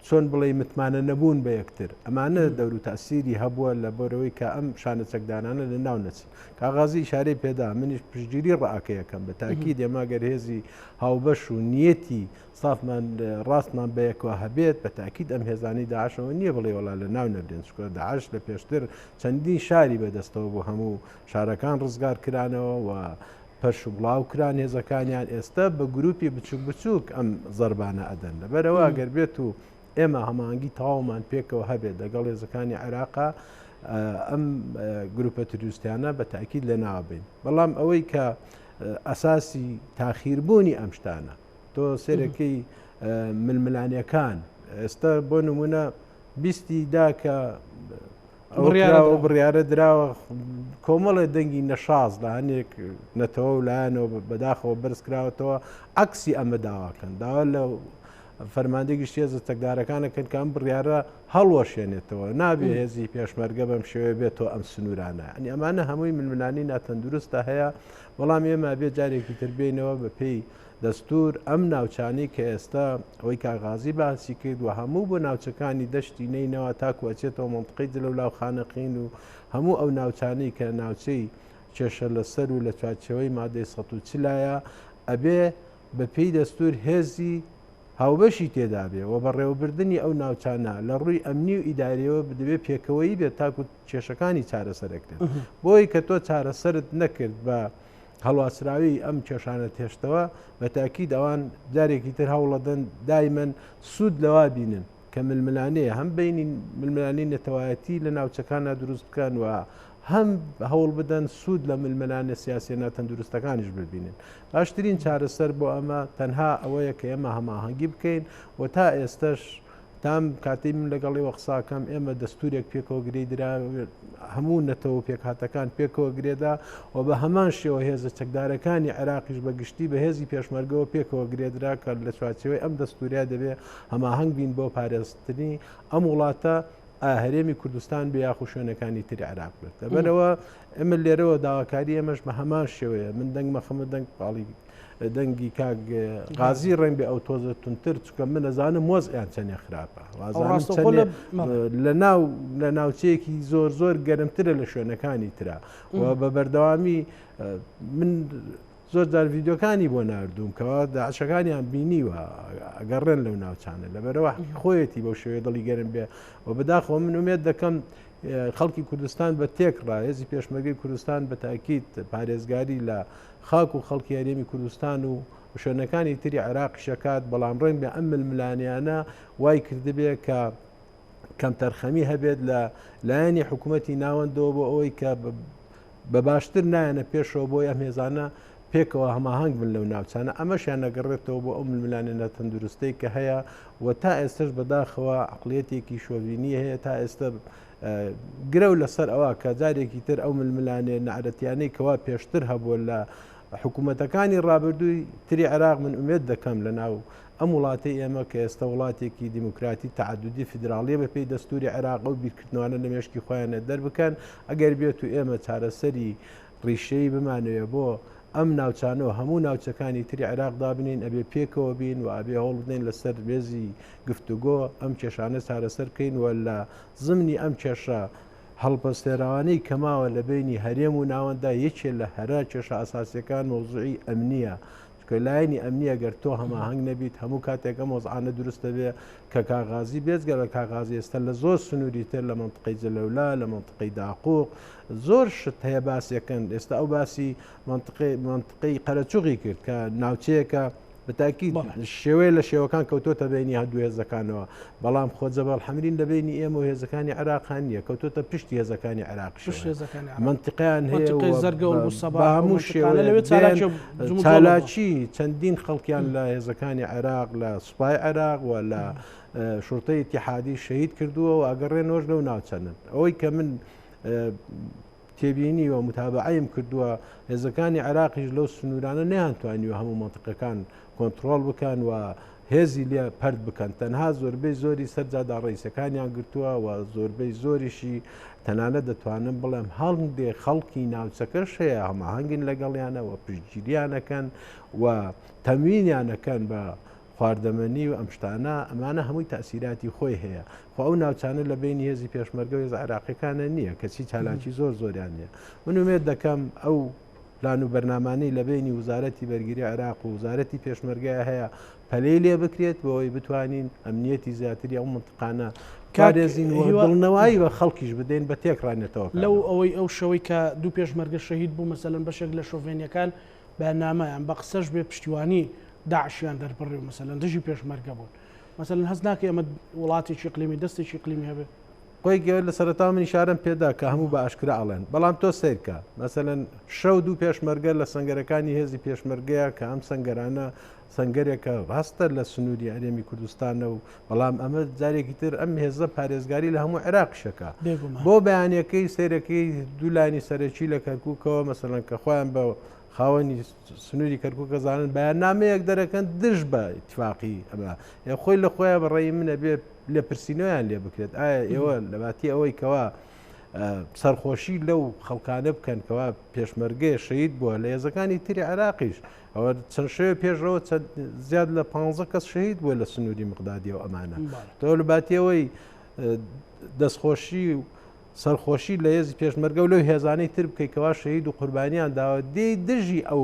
چۆن بڵێ متمانە نەبوون بە یەکتر ئەمانە دەور و تاسیری هەبووە لە بۆرەوەی کە ئەم شانە چەکدارانە لە ناو نەچن کاغازی ئیشارەی پێدا منیش پشتگیری ڕاکەیەکەم بە تاکی دێما گەر هێزی هاوبەش و نیەتی سافمان ڕاستمان بەیەکەوە هەبێت بە تاکید ئەم هێزانەی داعشەوە نییە بڵێ وەڵا لە ناو نەبرێن چونکە داعش لە پێشتر چەندین شاری بەدەستەوە بوو هەموو شارەکان ڕزگار کرانەوە و پەرش و بڵاو کران هێزەکانیان ئێستا بە گروپی بچوک بچوک ئەم زەربانە ئەدەن لەبەرەوە گەر بێت و ئێمە هەمانگی تەواومان پێکەوە هەبێت لەگەڵ هێزەکانی عێراقا ئەم گروپە تروریستیانە بە تاکید لە ناوبین بەڵام ئەوەی کە ئەساسی تاخیربوونی ئەم شتانە تۆ سێرەکەی ململانێکان ئێستا بۆ نمونە بیستی دا کە ئەو بڕیارە دراوە کۆمەڵێ دەنگی نەشاز لە هەنێک نەتەوە و لایەنەوە بەداخەوە بەرز کراوەتەوە عکسی ئەمە داواکەن داوا لە فەرماندەی گشتی هێزە چەکدارەکانەکەن کە ئەم بڕیارە هەڵوەشێنێتەوە نابێ هێزی پێشمەرگە بەم شێوەیە بێتەوە ئەم سنوورانە ئەنی ئەمانە هەمووی ململانی ناتەندروستە هەیە بەڵام ئێمە بێ جارێکی تر بینەوە بە پێی دەستور ئەم ناوچانەی کە ئێستا ئەوەی کاک غازی باسی کرد و هەموو بۆ ناوچەکانی دەشتی نەینەوا تاکو ئەچێتەوە مەنتقەی جلەولا و خانەقین و هەموو ئەو ناوچانەی کە ناوچەی کێشە لەسەر و لە چوارچێوەی مادەی 140 ە ئەبێ بە پێی دەستور هێزی هاوبەشی تێدابێ و بەڕێوەبردنی ئەو ناوچانە لە ڕووی ئەمنی و ئیداریەوە دەبێ پێکەوەیی بێت تاکو کێشەکانی چارەسەرەکرێت بۆی کە تۆ چارەسەرت نەکرد بە. هەڵواسراوی ئەم کێشانە تێشتەوە بە تاکید ئەوان جارێکی تر هەوڵەدەن دایمەن سوود لەوا بینن کە ململانێ هەم بینی ململانێی نەتەوایەتی لە ناوچەکاندا دروست بکەن و هەم هەوڵ بدەن سوود لە ململانێ سیاسیە ناتەندروستەکانیش ببینن. باشترین چارەسەر بۆ ئەمە تەنها ئەوەیە کە ئێمە هەماهەنگی بکەین و تا ئێستەش تام کاتەی من لەگەڵ ئێوە قساکەم ئێمە دەستورێک پێکەوە گرێ درا هەموو نەتەوە پێکهاتەکان پێکەوە گرێدا و بە هەمان شێوە هێزە چەکدارەکانی عێراقیش بە گشتی بە هێزی پێشمەرگەوە پێکەوە گرێدرا کە لە چوارچێوەی ئەم دەستوریا دەبێ هەماهەنگ بین بۆ پارێزتنی ئەم وڵاتە هەرێمی کوردستان بێ یاخو شوێنەکانی تری عێراق بێت لەبەرەوە ئێمە لێرەوە داواکاری ئێمەش بە هەمان شێوەیە من دەنگ مەخەمە دەنگ پاڵی دەنگی کاک غازی ڕێن بێ ئەو تۆزە تونتر چکە من ئەزانم وەزعیان چەندێ خراپە لە ناو لە ناوچەیەکی زۆر زۆر گەرمترە لە شوێنەکانی ترا و بە بەردەوامی من زۆر جار ڤیددیوکانی بۆ نردوم کەوا داعشەکانیان بینیوە ئەگەڕێن لەو ناوچانە لەبەرەوە خۆیەتی بەو شێوەیە دڵی گەرم بێ و بەداخەوە من ئومێد دەکەم خەڵکی کوردستان بە تێکڕا هێزی پێشمەرگەی کوردستان بە تاکیت پارێزگاری لە خاک و خەڵکی هەرێمی کوردستان و شوێنەکانی تری عێراقیش ئەکات، بەڵام ڕەنگە ئەم ململانێیانە وای کردبێ کە کەمتەرخەمی هەبێت لە لایەنی حکوومەتی ناوەندەوە بۆ ئەوەی کە بە باشتر نایەنە پێشەوە بۆی ئەم هێزانە پێکەوە هەماهەنگ بن لەو ناوچانە ئەمەشیان نەگەڕێتەوە بۆ ئەو ململانێ ناتەندروستەی کە هەیە و تا ئێستش بەداخەوە عقلیەتێکی شۆڤینی هەیە تا ئێستا گرەو لەسەر ئەوە کە جارێکی تر ئەو ململانێ نەعرەتیانەی کەوا پێشتر هەبووە لە حکوومەتەکانی ڕابردووی تری عێراق من ئومێد دەکەم لە ناو ئەم وڵاتەی ئێمە کە ئێستا وڵاتێکی دیموکراتی تەعەدودی فیدراڵیە بە پێی دەستوری عێراق ئەو بیرکردنەوانە لە مێشکی خۆیانە دەربکەن ئەگەر بێت و ئێمە چارەسەری ڕیشەیی بمانەوێ بۆ ئەم ناوچانە و هەموو ناوچەکانی تری عێراق دابنین ئەبێ پێکەوە بین و ئەبێ هەوڵ بدەین لەسەر مێزی گفتوگۆ ئەم کێشانە چارەسەر بکەین و لە زمنی ئەم کێشە هەڵپەستێراوانەی کە ماوە لە بەینی هەرێم و ناوەندا یەکێ لە هەرە کێشە ئەساسیەکان مەوزوعی ئەمنیە چونکە لایەنی ئەمنی ئەگەر تۆ هەماهەنگ نەبیت هەموو کاتێک ئەم وەزعانە دروست دەبێ کە کاغازی بێجگە لە کاغازی ئێستا لە زۆر سنووری تر لە مەنتقەی جەلەولا لە مەنتقەی داقوق زۆر شت هەیە باسیەکەن ئێستا ئەو باسی مەنتقەی مەنتقەی قەرەچوغی کرد کە ناوچەیەکە بەتاکید شێوەیە لە شێوەکان کەوتۆتە بینی هەردوو هێزەکانەوە بەڵام خۆ جەبەڵ حەمرین لە بینی ئێمە و هێزەکانی عێراقان نییە کەوتۆتە پشتی هێزەکانی عێراق منتیقیان هەیە هەموو شێوە چالاکی چەندین خەڵکیان لە هێزەکانی عێراق لە سوپای عێراق و لە شورتەی ئیتیحادی شەهید کردووە و ئەگەڕێنەوەش لەو ناوچەنن ئەوەی کە من تێبینی و متابعەیم کردووە هێزەکانی عێراقیش لەو سنوورانە نەیانتوانیوە هەموو مەنتیقەکان کۆنتڕۆڵ بکەن و هێزی لێ پەرت بکەن تەنها زۆربەی زۆری سەر جادا ڕئیسەکانیان گرتووە و زۆربەی زۆریشی تەنانەت دەتوانم بڵێم هەڵندێ خەڵکی ناوچەکەش هەیە هەماهەنگن لەگەڵیانەوە پشتگیریانەکەن و تەموینیانەکەن بە خواردەمەنی و ئەم شتانە، ئەمانە هەمووی تەئسیراتی خۆی هەیە. خۆ ئەو ناوچانە لە بەینی هێزی پێشمەرگە و هێزە عێراقیەکانە نییە، کەچی چالاکی زۆر زۆریان نییە. من ئومێد دەکەم ئەو پلان و بەرنامانەی لە بەینی وزارەتی بەرگری عێراق و وزارەتی پێشمەرگەیە هەیە پەلەی لێ بکرێت بۆ ئەوەی بتوانین ئەمنیەتی زیاتری ئەو مەنتقانە پارێزین و دڵنەوایی بە خەڵکیش بدەین بە تێکڕای نەتەوەکانەوە.
لەو ئەوەی ئەو شەوەی کە دوو پێشمەرگە شەهید بوو مەسەلەن بەشێک لە شۆڤێنیەکان بەیاننامە یان بە قسەش بێ پشتیوانی داعشیان دەربڕی و مەسەلەن دژی پێشمەرگە بوون. مەسەلەن هەست ناکەی ئەمە وڵاتێکی ئیقلیمی دەستێکی ئیقلیمی هەبێ؟
خۆی گەور لە سەرەتاوە من ئیشارەم پێدا کە هەموو بە ئاشکرا ئەڵێن بەڵام تۆ سەیرکە مەسەلەن شەو دوو پێشمەرگە لە سەنگەرەکانی هێزی پێشمەرگەیە کە ئەم سەنگەرانە سەنگەرێکە ڕاستە لە سنووری هەرێمی کوردستانە و بەڵام ئەمە جارێکی تر ئەم هێزە پارێزگاری لە هەموو عێراقیشەکە بۆ بەیانەکەی سەیرەکەی دوو لایەنی سەرەکی لە کەرکووکەوە مەسەلەن کە خۆیان بە خاوەنی سنووری کەرکووک ئەزانن بەیاننامەیەک دەرەکەن دژ بە ئیتفاقی ئەمە یە خۆی لە خۆیان بەڕێی منە بێ لێپرسینەوەیان لێ بکرێت ئایا ئێوە لەباتی ئەوەی کەوا سەرخۆشی لەو خەڵکانە بکەن کەوا پێشمەرگەیە شەید بووە لە هێزەکانی تری عێراقیش ئەوە چەند شەوێ پێشەوە زیاد لە پ کەس شەهید بووە لە سنووری مقدادی و ئەمانە تۆ لە باتیەوەی دەستخۆشی و سەرخۆشی لە هێزی پێشمەرگە و لەو هێزانەی تر بکەیت کەوا شەهید و قوربانیان داوە دێی دژی ئەو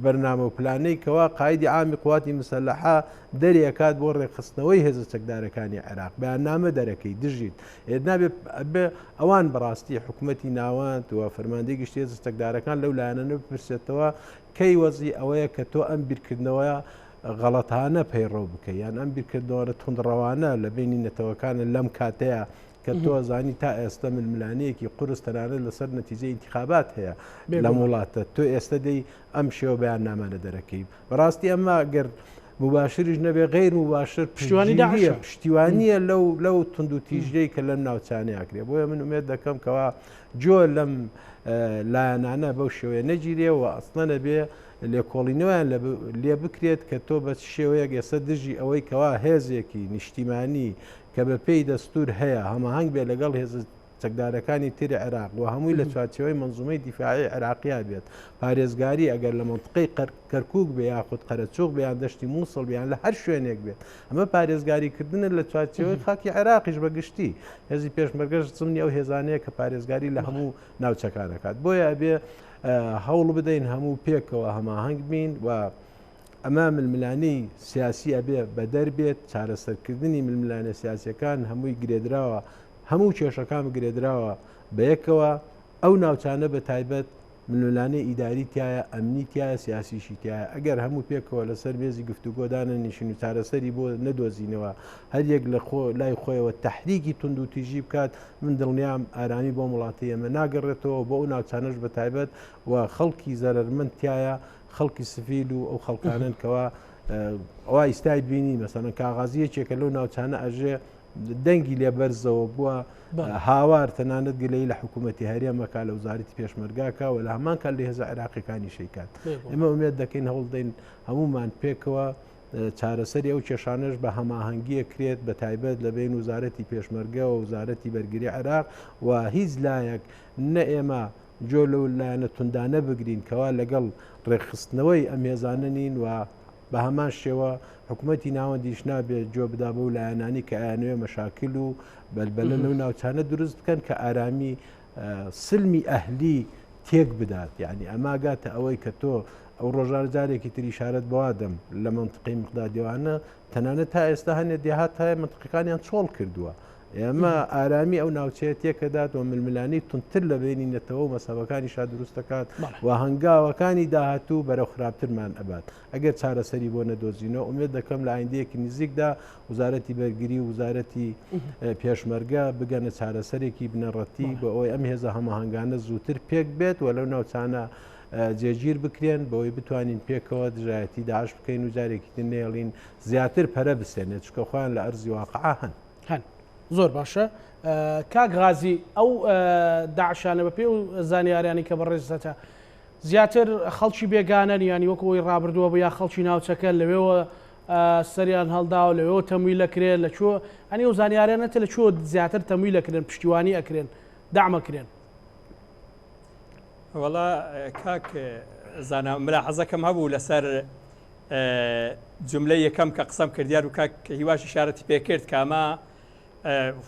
بەرنامە و پلانەی کەوا قایدی عامی قواتی مسەلەحە دەری ئەکات بۆ ڕێکخستنەوەی هێزە چەکدارەکانی عێراق بەیاننامە دەرەکەی دژیت ئێ نابێ ئەبێ ئەوان بەڕاستی حکوومەتی ناوەند و فەرماندەی گشتی هێزە چەکدارەکان لەو لایەنە بپرسێتەوە کەی وەزی ئەوەیە کە تۆ ئەم بیرکردنەوە غەڵەتانە پەیڕەو بکەی یان ئەم بیرکردنەوە توندڕەوانە لە بینی نەتەوەکانە لەم کاتەیە کە تۆ زانی تا ئێستا ململانێیەکی قورس تەنانەت لەسەر نەتیجەی ئینتخابات هەیە لەم وڵاتە تۆ ئێستا دەی ئەم شێوە بەیاننامانە دەرەکەی بەڕاستی ئەمە گەر مباشریش نەبێ غیر مباشر
پشتیوانی داعشە
پشتیوانیە لەو لەو تونند و تیژەی کە لەم ناوچانەیە کرێ بۆیە من ئومێد دەکەم کەوا جۆ لەم لایەنانە بەو شێوەیە نەگیرێ و ئەسڵەن ئەبێ لێکۆڵینەوەیان لێ بکرێت کە تۆ بە شێوەیەک ئێستا دژی ئەوەی کەوا هێزێکی نیشتیمانی کە بە پێی دەستوور هەیە هەماهەنگ بێت لەگەڵ هێزە چەکدارەکانی تری عێراق و هەمووی لە چوارچێوەی مەنزومەی دیفاعی عێراقیا بێت پارێزگاری ئەگەر لە مەنتقەی کەرکوک بێ یاخود قەرەچوغ بێ یان دەشتی مووسڵ بێ یان لە هەر شوێنێک بێت ئەمە پارێزگاری کردنە لە چوارچێوەی خاکی عێراقیش بە گشتی هێزی پێشمەرگەش زمنی ئەو هێزانەیە کە پارێزگاری لە هەموو ناوچەکان دەکات بۆیە ئەبێ هەوڵ بدەین هەموو پێکەوە هەماهەنگ بین و ئەمە ململانێی سیاسی ئەبێ بەدەر بێت، چارەسەرکردنی ململانێ سیاسیەکان هەمووی گرێدراوە، هەموو کێشەکان گرێدراوە بەیەکەوە، ئەو ناوچانە بە تایبەت ململانێ ئیداری تایە، ئەمنی تایە، سیاسیشی تایە، ئەگەر هەموو پێکەوە لەسەر مێزی گفتوگۆ دانەنیشین و چارەسەری بۆ نەدۆزینەوە، هەر یەک لە خۆ لای خۆیەوە تەحریکی توندوتیژی بکات، من دڵنیام ئارامی بۆم وڵاتەی ئێمە ناگەڕێتەوە، بۆ ئەو ناوچانەش بە تایبەت و خەڵکی زەرەرمەند تایە، خەڵکی سڤیل و ئەو خەڵکانن کەوا ئەوە ئیستای بینی مەسەلەن کاغازی یەکێکە لەو ناوچانە ئەژێ دەنگی لێ بەرزەوە بووە هاوار تەنانەت گلەی لە حکوومەتی هەرێمەکە لە وزارەتی پێشمەرگاکە و لە هەمان کات لە هێزە عێراقیەکانی شەیکات ئێمە ئومێد دەکەین هەوڵدەین هەمومان پێکەوە چارەسەری ئەو کێشانەش بە هەماهەنگیە کرێت بە تایبەت لە بین وزارەتی پێشمەرگە و وزارەتی بەرگری عێراق و هیچ لایەک نە ئێمە گوێ لەو لایەنە توندانە بگرین کەوا لەگەڵ ڕێکخستنەوەی ئەم هێزانە نین و بە هەمان شێوە حکوومەتی ناوەندیش نابێت گوێ بدا بەو لایەنانی کە ئەیانەوێ مەشاکل و بەلبەلە لەو ناوچانە دروست بکەن کە ئارامی سلمی ئەهلی تێک بدات یعنی ئەما گاتە ئەوەی کە تۆ ئەو ڕۆژانە جارێکی تری شارەت بەوادەم لە منطقی مقدادیوانە تەنانەت تا ئێستا هەنێ دێهات هەیە منطقەکانیان چۆڵ کردووە ئێمە ئارامی ئەو ناوچەیە تێکەدات و ململانێی توندتر لە بەینی نەتەوە و مەزهەبەکانیشا دروست دەکات و هەنگاوەکانی داهاتوو بەرەو خراپترمان ئەبات ئەگەر چارەسەری بۆ نەدۆزینەوە. ئومێد دەکەم لە ئایندەیەکی نزیکدا وزارەتی بەرگری و وزارەتی پێشمەرگە بگەنە چارەسەرێکی بنەڕەتی بۆ ئەوەی ئەم هێزە هەماهەنگانە زووتر پێک بێت و لەو ناوچانە جێگیر بکرێن بەوەی بتوانین پێکەوە دژایەتی داعش بکەین و جارێکی تر نەیەڵین زیاتر پەرە بسێنێت چونکە خۆیان لە ئەرزی واقع هەن.
هەن. زۆر باشە کاک غازی ئەو داعشانە بە پێ و زانیاریانی کە بەڕێزتە زیاتر خەڵکی بێگانەن ینی وەکو ئەوی ڕابردووە بوو یا خەڵکی ناوچەکە لەوێوە سەریان هەڵداوە لەوێوە تەمویل ئەکرێن لە کوێ ئەنی ئەو زانیاریانەتە لە کوێوە زیاتر تەمویل ئەکرێن پشتیوانی ئەکرێن دەعمەکرێن؟
وەڵا کاک زانا ملاحەزەکەم هەبوو لەسەر جوملەی یەکەم کە قسەم کرد دیار و کاک هیواش ئیشارەتی پێ کرد کە ئەمە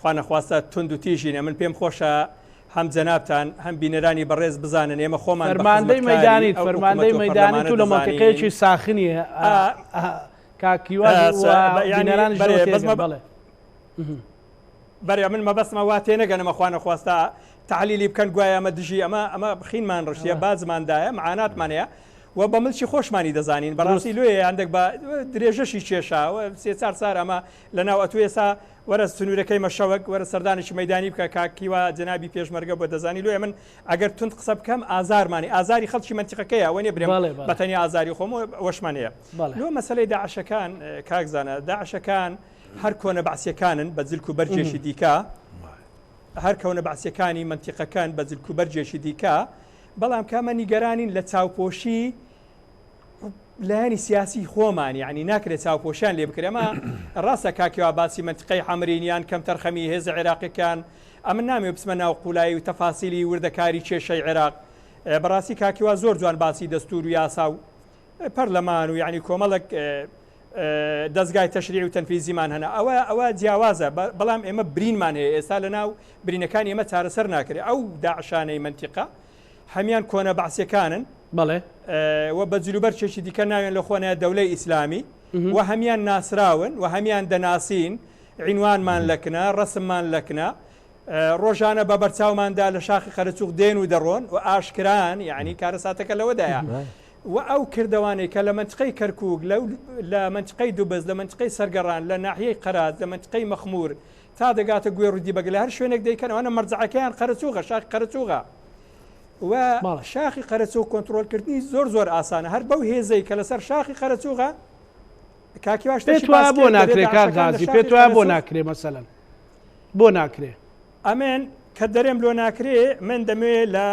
خوا نەخواستە توند و تیژینە من پێم خۆشە هەم جەنابتان هەم بینەرانی بەڕێز بزانن ئێمە خۆمان
فەرماندەی مەدانیت فەرماندەی مەدانی تو لە مەنتیقەیەکی ساخنی کاک هیواش بینەران بەڵێ
بەرێ من مەبەستمە وا تێنەگەن ئەمە خوا نەخواستە تەعلیلی بکەن گوایە ئەمە دژی ئەمە ئەمە خینمان ڕشتیە باجمان دایە معاناتمان هەیە و بە ملکی خۆشمانی دەزانین بەڕاستی لۆیە هەندێک بە درێژەشی کێشا سێ چار سار ئەمە لەناو ئەتو ئێسا وەرە سنوورەکەی مەشەوەک وەرە سەردانێکی مەدانی بکە کاک هیوا جەنابی پێشمەرگە بۆ دەزانی لۆیە من ئەگەر توند قسە بکەم ئازارمانی ئازاری خەڵکی مەنتیقەکەیە وە نیە برێم بە تەنیا ئازاری خۆم وەشمان هەیە لۆ مەسەلەی داعشەکان کاک زانا داعشەکان هەر کۆنە بەعسیەکانن بە جلک و بەرگێکی دیکە، هەر کەونە بەعسیەکانی مەنتیقەکەن بە جلک و بەرگێکی دیکە، بەڵام کامە نیگەرانین لە چاوپۆشی لایەنی سیاسی خۆمان یعنی ناکرێت چاوپۆشیان لێ بکرێت ئەمە ڕاستە کاکیوا باسی مەنتیقەی حەمرین یان کەمتەرخەمی هێزە عێراقیەکان ئەمن نامەوێ بچمە ناو قولایی و تەفاسیلی وردەکاری کێشەی عێراق بەڕاستی کاکیوا زۆر جوان باسی دەستور و یاسا و پەرلەمان و یعنی کۆمەڵێک دەزگای تەشریع و تەنفیزیمان هەنە ئەوە ئەوە جیاوازە بەڵام ئێمە برینمان هەیە ئێستا لە ناو برینەکانی ئێمە چارەسەر ناکرێت ئەو داعشانەی مەنتیقە هەمیان کۆنە بەعسیەکانن.
بەڵێ.
و بە جلوبەرگێکی دیکە ناویان لە خۆ نایە دەولەی ئیسلامی و هەمیان ناسراون و هەمیان دەناسین، عینوانمان لەکنە، ڕەسممان لەکنە، ڕۆژانە بە بەرچاوماندا لە شاخی قەرەچوغ دێن و دەڕۆن و ئاشکران، یعنی کارەساتەکە لەوەدایە. و ئەو کردەوانەی کە لە مەنتقەی کەرکووک، لە مەنتقەی دوبز، لە مەنتقەی سەرگەڕان، لە ناحیەی قەراج، لە مەنتقەی مەخموور تا دەگاتە گوێڕ و دیبەگە لە هەر شوێنێک دەیکەن ئەوانە مەرجەعەکەیان قەرەچوغە، شاخی قەرەچوغە. و شاخی قەرەچوغ کۆنترۆڵکردنی زۆر زۆر ئاسانە هەر بەو هێزەی کە لەسەر شاخی قەرەچوغە کاکی وا شتێکی
پێت وایە
باس
بۆ
کرد دەرێ
ناکرێ کاک
داعشەکان لە
غازی
شاخی
پێت وایە بۆ
قەرەچوغ
ناکرێ مەسەلەن بۆ ناکرێ؟
ئەمن کە دەرێم لۆ ناکرێ من دەمەوێ لە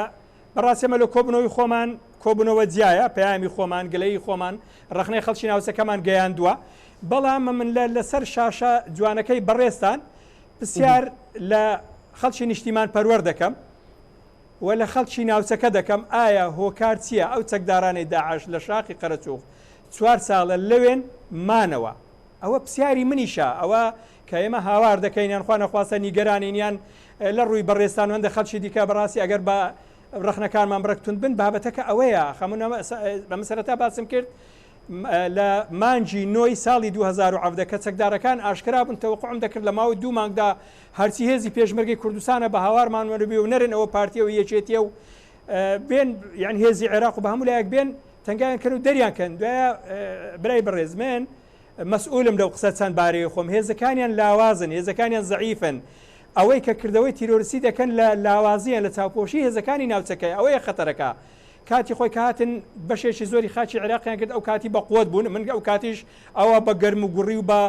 بەڕاستی ئەمە لە کۆبوونەوەی خۆمان کۆبوونەوە جیایە پەیامی خۆمان گلەیی خۆمان ڕەخنەی خەڵکی ناوچەکەمان گەیاندووە بەڵام من لە لەسەر شاشە جوانەکەی بەڕێزتان پرسیار لە خەڵکی نیشتیمان پەروەر دەکەم و لە خەڵکی ناوچەکە دەکەم ئایا هۆکار چییە ئەو چەکدارانەی داعش لە شاخی قەرەچوغ چوار ساڵە لەوێن مانەوە؟ ئەوە پسیاری منیشە، ئەوە کە ئێمە هاوار دەکەین یان خوا نەخواستە نیگەرانین یان لە ڕووی بەڕێزتان و هەندێک خەڵکی دیکە بەڕاستی ئەگەر بە ڕەخنەکانمان بڕێک توند بن بابەتەکە ئەوەیە خەمون بە سەرەتا باسم کرد لە مانگی نۆی ساڵی 2017 کە چەکدارەکان ئاشکرا بوون تەوەقعم دەکرد لە ماوەی دوو مانگدا هەرچی هێزی پێشمەرگەی کوردستانە بە هاوارمان وەربێ و نەرن ئەوە پارتیە و یەکێتیە و بێن یان هێزی عێراق و بە هەموو لایەک بێن تەنگیان کەن و دەریان کەن دوایە برای بەڕێز من مەسئولم لەو قسە چەند بارەی خۆم هێزەکانیان لاوازن هێزەکانیان زەعیفن ئەوەی کە کردەوەی تیرۆرسی دەکەن لە لاوازیان لە چاوپۆشی هێزەکانی ناوچەکەی ئەوەیە خەتەرەکە کاتی خۆی کە هاتن بەشێکی زۆری خاکی عێراقیان کرد ئەو کاتی بە قوت بوون من ئەو کاتیش ئەوە بە گەرم و گوڕی و بە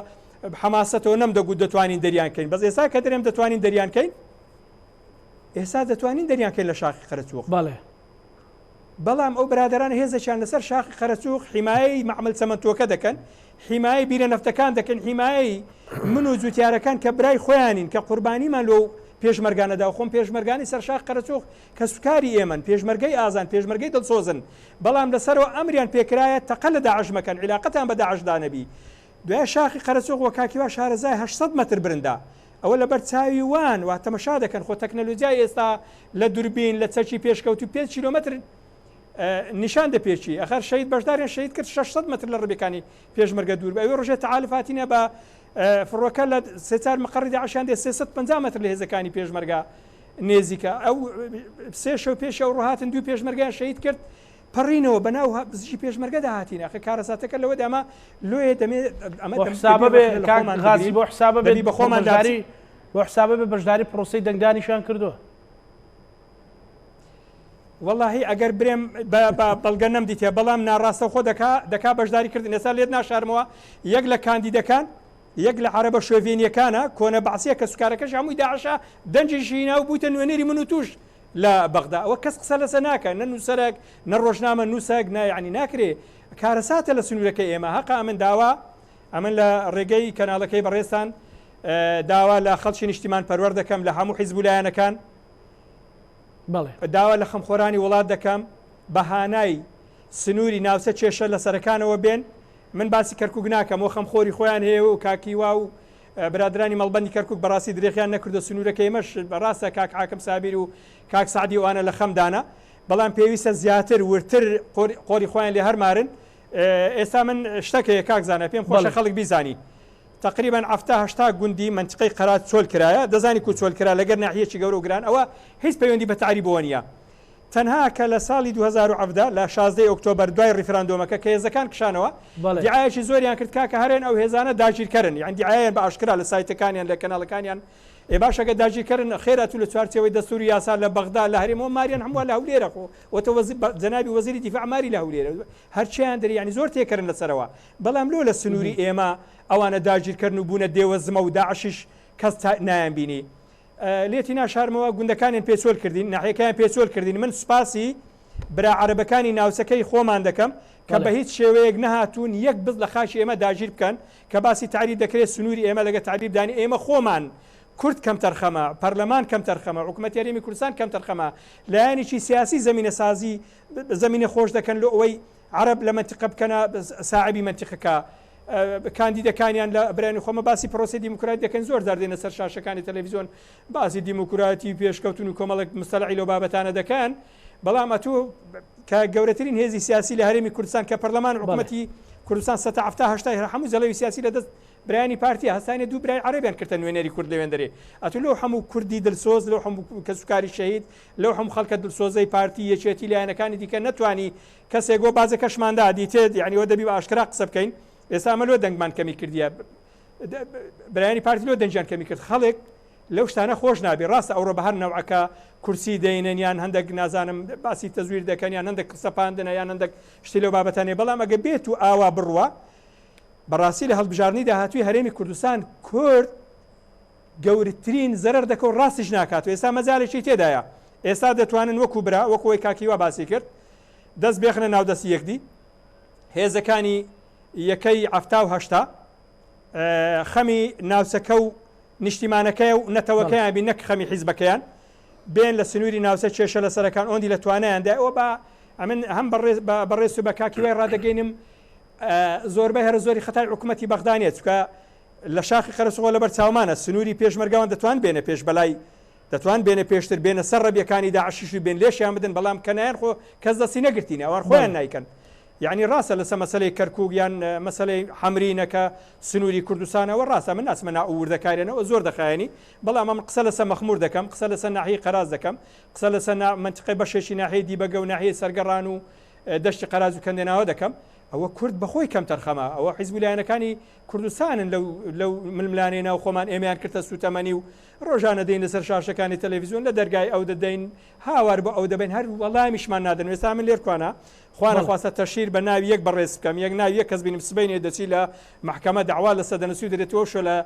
حەماسەتەوە نەمدەگوت دەتوانین دەریان کەین بەس ئێستا کە دەرێم دەتوانین دەریان کەین ئێستا دەتوانین دەریان کەین لە شاخی قەرەچووخ.
بەڵێ.
بەڵام ئەو برادەرانە هێزێکیان لەسەر شاخی قەرەچووخ حیمایەی مەعمل چەمەنتۆکە دەکەن، حیمایەی بیرە نەفتەکان دەکەن، حیمایەی من و جوتیارەکان کە برای خۆیانین کە قوربانیمان لۆ پێشمەرگانە دا و خۆم پێشمەرگانی سەر شاخ قەرەچووخ کەسوکاری ئێمەن، پێشمەرگەی ئازان، پێشمەرگەی دڵسۆزن، بەڵام لەسەرەوە ئەمریان پێکرایە تەقە لە داعش مەکەن، عیلاقەتان بە داعشدا نەبی. دوای شاخی قەرەچوغ وە کاک هیوا شارەزای 800 مەتر برندا ئەوە لەبەر چاوی وان وا تەمەشا دەکەن خۆ تەکنەلۆجیای ئێستا لە دوربین لە چەکی پێشکەوتو 5 کیلۆمەتر نیشان دەپێکی ئەخەر شەهید بەشداریان شەهید کرد 600 مەتر لە ڕبێکانی پێشمەرگە دوور بە ئەوێ ڕۆژێ تەعالف هاتینە بە فڕۆکە لە سێ چار مقەڕی داعشیان دێ 350 مەتر لە هێزەکانی پێشمەرگە نێزیکە ئەو سێ شەو پێش ئەو ڕۆهاتن دوو پێشمەرگەیان شەهید کرد پەڕینەوە بەناو بزژی پێشمەرگەدا هاتین ئەخە کارەساتەکە لەوەدا ئەمە لۆیە دەمێ ئەمە
بۆ حسابە بێ کاک غازی بۆ حسابە بێ بە خۆمان بەشداری بۆ حسابە بێ بەشداری پرۆسەی دەنگدانیشان کردووە.
وەڵاهی ئەگەر برێم بە بەڵگە نەمدیتێ بەڵام ناڕاستەوخۆ دەکا دەکا بەشداری کردن ئێستا لێت ناشارمەوە یەک لە کاندیدەکان یەک لە عەرەبە شۆڤێنیەکانە کۆنە بەعسیە کە سوکارەکەش هەمووی داعشە دەنگیشی هینا و بوویتە نوێنەری من و توش لە بەغدا ئەوە کەس قسە لەسە ناکە نە نووسەرێک نە ڕۆژنامە نووسێک نە یعنی ناکرێ کارەساتە لە سنوورەکەی ئێمە هەقە ئەمن داوا ئەمن لە ڕێگەی کەناڵەکەی بەڕێزتان داوا لە خەڵکی نیشتیمان پەروەر دەکەم لە هەموو حیزب و لایەنەکان داوا لە خەمخۆرانی وڵات دەکەم بە هانای سنووری ناوچە کێشە لەسەرەکانەوە بێن من باسی کەرکک ناکەم و خەمخۆری خۆیان هەیە و کاکیوا و برادەرانی مەڵبەندی کەرکوک بەڕاستی درێخیان نەکردوە سنورەکە ئێمەش ڕاستە کاک حاکم سابیر و کاک سەعدی ئەوانە لە خەمدانە بەڵام پێویستە زیاتر ورتر قۆری خۆیان لێ هەرمارن ئێستا من شتەک هەیە کاک زانە پێم خۆشە خەڵک بیزانی تقریبا هەفتا هەشتا گوندی منتیقەی قەرات چۆل کرایە دەزانی کو چۆل کرا لەگەر ناحیەکی گەورە و گران ئەوە هیچ پەیوەندی بە تەعریبەوە نییە تەنها کە لە ساڵی 2017 لە 16 ئۆکتۆبەر دوای ڕیفراندۆمەکە کە هێزەکان کشانەوە دیعایەکی زۆریان کرد کاکە هەرێن ئەو هێزانە داگیرکەرن یان دیعایەیان بە ئاشکرا لە سایتەکانیان لە کەناڵەکانیان ئێ باشە گەر داگیرکەرن خێرا تو لە چوارچێوەی دەستور و یاسا لە بەغدا لە هەرێمەوە ماریان هەمووە لە هەولێرە خۆ وەتە وەزیر جەنابی وەزیری دیفاع ماری لە هەولێرە هەرچیان دەری یعنی زۆر تێکەرن لەسەرەوە بەڵام لۆ لە سنووری ئێمە ئەوانە داگیرکەرن و بوونە دێوەزمە و داعشیش کەس نایان بینی لێتی ناشارمەوە گوندەکانیان پێ چۆل کردین، ناحیەکەیان پێ چۆل کردین، من سوپاسی برا عەرەبەکانی ناوچەکەی خۆمان دەکەم کە بە هیچ شێوەیەک نەهاتوون یەک بز لە خاکی ئێمە داگیر بکەن، کە باسی تەعریب دەکرێت سنووری ئێمە لەگە تەعریب دانی ئێمە خۆمان کورد کەمتەرخەمە، پەرلەمان کەمتەرخەمە، حکومەتی هەرێمی کوردستان کەمتەرخەمە، لایەنێکی سیاسی زەمینەسازی زەمینە خۆش دەکەن لۆ ئەوەی عەرەب لە مەنتیقە بکەنە ساعبی مەنتیقەکە. کاندیدەکانیان لە برایانی خۆمە باسی پرۆسەی دیموکراتی دەکەن زۆر جار دێنە سەر شاشەکانی تەلەڤیزیۆن باسی دیموکراتی و پێشکەوتن و کۆمەڵێک مستەلعی لەو بابەتانە دەکەن. بەڵام ئەتوو کە گەورەترین هێزی سیاسی لە هەرێمی کوردستان کە پەرلەمان حکوومەتی کوردستان سە هەفتا هەشتای هەموو جەڵەوی سیاسی لە دەست برایانی پارتی هەستانە دوو برای عەرەبیان کردە نوێنەری کورد لەوێندەرێ ئەتوو لەو هەموو کوردی دلسۆز لەو هەموو کەسوکاری شەهید لەو هەموو خەڵکە دلسۆزەی پارتی یەکێتی لایەنەکانی دیکە نەتوانی کەسێک بۆ بازەکەشماندا دیتێت یعنی وە دەبی بە ئاشکرا قسە بکەین ئێستا ئەمە لۆ دەنگمان کەمی کردیە برایانی پارتی لۆ دەنگیان کەمی کرد خەڵک لەو شتانە خۆش نابی ڕاستە ئەوڕۆ بە هەر نەوعەکە کورسی دەینن یان هەندێک نازانم باسی تەزویر دەکەن یان هەندێک سەپاندنە یان هەندێک شتی لەو بابەتانێ بەڵام ئەگە بێت و ئاوا بڕوە بەڕاستی لە هەڵبژاردنی داهاتوی هەرێمی کوردستان کورد گەورترین زەرەر دەکە و ڕاستیش ناکات و ئێستا مەجالێکی تێدایە ئێستا دەتوانن وەکو برا وەکو ئەوەی کاک هیوا باسی کرد دەست بێخنە ناو دەستی یەکدی هێزەکانی یەکەی هەفتا و هەشتا خەمی ناوچەکە و نیشتیمانەکەی و نەتەوەکەیان بی نەک خەمی حیزبەکەیان بێن لە سنووری ناوچە کێشە لەسەرەکان ئۆندی لە توانایاندا ئەوە بە ئەمن هەم بەڕێز و بە کاکی وای ڕادەگەینم زۆربەی هەرە زۆری خەتای حکوومەتی بەغدا نیە چکە لە شاخی قەرەسوغۆ لەبەر چاومانە سنووری پێشمەرگەوان دەتوان بێنە پێش بەلای دەتوان بێنە پێشتر بێنە سەر ڕەبیەکانی داعشیش و بێن لێشیان بدەن بەڵام کە نایەن خۆ کەس دەستی نەگرتینە ئەوان خۆیان نایکەن یعنی ڕاستە لەسە مەسلەی کەرکک یان مەسلەی حەمرینەکە سنووری کوردستانەوە ڕاستە من ناسمە نا وردەکارێنەوە زۆر دەخایەنی بەڵام ئەمن قسە لەسە مەخمور دەکەم قسە لەسە ناحیەی قەراز دەکەم قسە لەسە منتیقەی بەشێکی ناحیەی دیبەگە و ناحیەی سەرگەڕان و دەشتی قەراز و کەندێناوە دەکەم ئەوە کورد بەخۆی کەم تەرخەمە ئەوە حیزب و لایەنەکانی کوردستانن لەو لەو ململانێ ناو خۆمان ئێمەیان کردە سوتەمەنی و ڕۆژانە دێین لەسەر شاشەکانی تەلەڤیزیۆن لە دەرگای ئەو دەدەین هاوار بۆ ئەو دەبەین هەر وەڵامیشمان نادەن ئێستا من لێرکوانە خوا نەخواستە تەشهیر بە ناوی یەک بەڕێز بکەم یەک ناوی یەک کەس بینم سبەینێ دەچی لە مەحکەمە دەعوا لەسەر دەنووسی و دەرێتەوە شۆ لە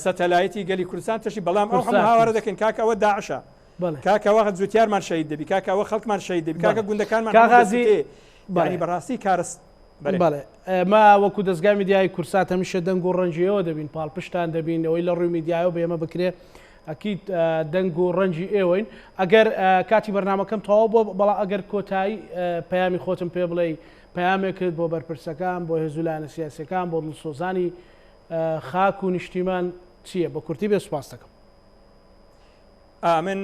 سەتەلایتی گەلی کوردستان تەشی بەڵام ئەو هەموو هاوارە دەکەین کاکە ئەوە داعشە کاکە وەخت جوتیارمان شەهید دەبی کاکە ئەوە خەڵکمان شەهید دەبی کاکە گوندەکانمان
کاغازی
یانی بەڕاستی کارس
بەڵێ ئێمە وەکو دەزگای میدیایی کورسات هەمیشە دەنگ و ڕەنگی ئێوە دەبین پاڵپشتان دەبین ئەوەی لە ڕووی میدیایەوە بە ئێمە بکرێ ئەکید دەنگ و ڕەنگی ئێوەین ئەگەر کاتی بەرنمەکەم تەواو بۆ بەڵام ئەگەر کۆتایی پەیامی خۆتم پێ بڵێ پەیامێکت بۆ بەرپرسەکان بۆ هێز و لایەنە سیاسەکان بۆ دڵسۆزانی خاک و نیشتیمان چییە بە کورتی بێ سوپاس دەکەم.
من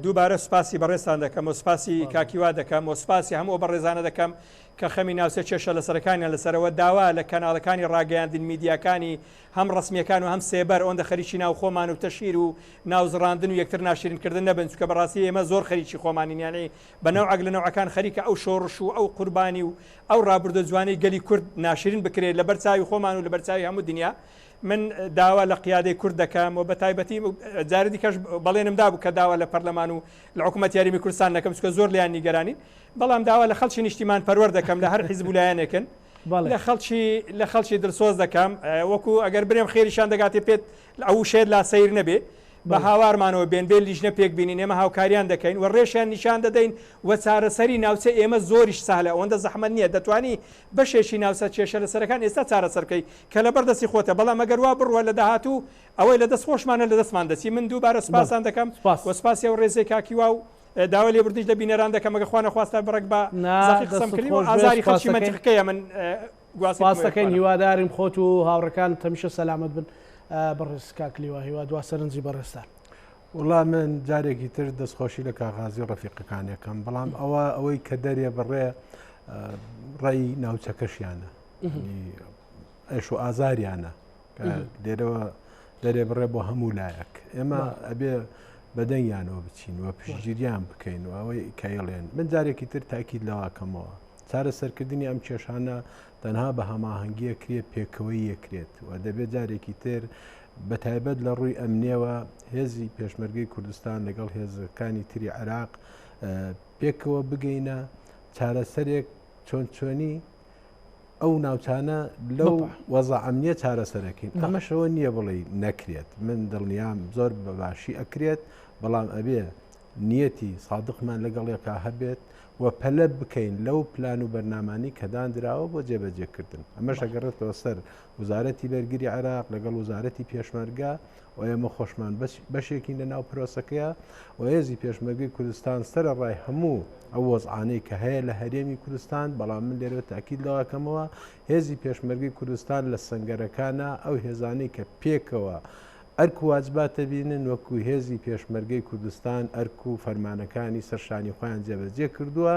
دووبارە سوپاسی بەڕێزتان دەکەم و سوپاسی کاک هیوا دەکەم و سوپاسی هەموو ئەو بەڕێزانە دەکەم کە خەمی ناوچە کێشە لەسەرەکانیان لەسەرەوە داوا لە کەناڵەکانی ڕاگەیاندن میدیاکانی هەم ڕەسمیەکان و هەم سێبەر ئەوەندە خەریکی ناو خۆمان و تەشهیر و ناوزڕاندن و یەکتر ناشرینکردن نەبن چونکە بەڕاستی ئێمە زۆر خەریکی خۆمانین یانی بە نەوعەک لە نەوعەکان خەریکە ئەو شۆڕش و ئەو قوربانی و ئەو ڕابردوە جوانەی گەلی کورد ناشرین بکرێت لەبەر چاوی خۆمان و لەبەر چاوی هەموو دنیا من داوا لە قیادەی کورد دەکەم و بە تایبەتی جاری دیکەش بەڵێنم دابوو کە داوا لە پەرلەمان و لە حکوومەت یاریمی کوردستان نەکەم چونکە زۆر لیان نیگەرانین بەڵام داوا لە خەڵکی نیشتیمان پەروەر دەکەم لە هەر حیزب و لایەنێکن لە خەڵکی لە خەڵکی دڵسۆز دەکەم وەکو ئەگەر برێم خێریشان دەگاتێ پێت ئەو شێت لا سەیر نەبێ بە هاوارمانەوە بێن بێ لیژنە پێک بینین ئێمە هاوکاریان دەکەین و ڕێشیان نیشان دەدەین و چارەسەری ناوچە ئێمە زۆریش سەهلە ئەوەندە زەحمەت نییە دەتوانی بەشێکی ناوچە کێشە لەسەرەکان ئێستا چارەسەر بکەی کە لەبەر دەستی خۆتە بەڵام ئەگەر وا بڕوا لە داهاتوو ئەوەی لە دەست خۆشمانە لە دەستمان دەچی من دووبارە سوپاستان دەکەم و سوپاسی ئەو ڕێزەی کاک هیوا و داوای لێبوردنیش لە بینەران دەکەم ئەگەر خوا نەخواستە بڕێک بە زەقی قسەم کردی و ئازاری خەڵکی مەنتیقەکەیە من
سپاس دەکەین هیوادارین خۆت و هاوڕێکانت هەمیشە سەلامەت بن بەڕێز کاک لیوا هیوا دوا سەرنجی بەڕێزتان.
وڵا من جارێکی تر دەستخۆشی لە کاغازی ڕەفیقەکانەکەم بەڵام ئەوە ئەوەی کە دەرێ بڕێ ڕێی ناوچەکەشیانە ئەش و ئازاریانە لێرەوە دەرێ بڕێ بۆ هەموو لایەک ئێمە ئەبێ بەدەنگیانەوە بچین و پشتگیریان بکەین و ئەوەی کەیڵێن من جارێکی تر تاکید لەواکەمەوە چارەسەرکردنی ئەم کێشانە تەنها بە هەماهەنگی ئەکرێت، پێکەوەیی ئەکرێت و دەبێت جارێکی تر بە تایبەت لە ڕووی ئەمنیەوە هێزی پێشمەرگەی کوردستان لەگەڵ هێزەکانی تری عێراق پێکەوە بگەینە چارەسەرێک چۆن چۆنی ئەو ناوچانە لەو وەزا ئەمنیە چارەسەرەکەین ئەمەشەوە نییە بڵێ نەکرێت من دڵنیام زۆر بەباشی ئەکرێت بەڵام ئەبێ نیەتی سادقمان لەگەڵ یەکا هەبێت و پەلە بکەین لەو پلان و بەرنامانەی کە داندراوە بۆ جێبەجێکردن. ئەمەش ئەگەڕێتەوە سەر وزارەتی بەرگری عێراق لەگەڵ وزارەتی پێشمەرگە و ئێمە خۆشمان بەشێکین لە ناو پرۆسەکەیە و هێزی پێشمەرگەی کوردستان سەرەڕای هەموو ئەو وەزعانەی کە هەیە لە هەرێمی کوردستان، بەڵام من لێرەوە تاکید لەوەکەمەوە هێزی پێشمەرگەی کوردستان لە سەنگەرەکانە ئەو هێزانەی کە پێکەوە. ئەرک و واجبات دەبینن وەکو هێزی پێشمەرگەی کوردستان ئەرک و فەرمانەکانی سەر شانی خۆیان جێبەجێ کردووە،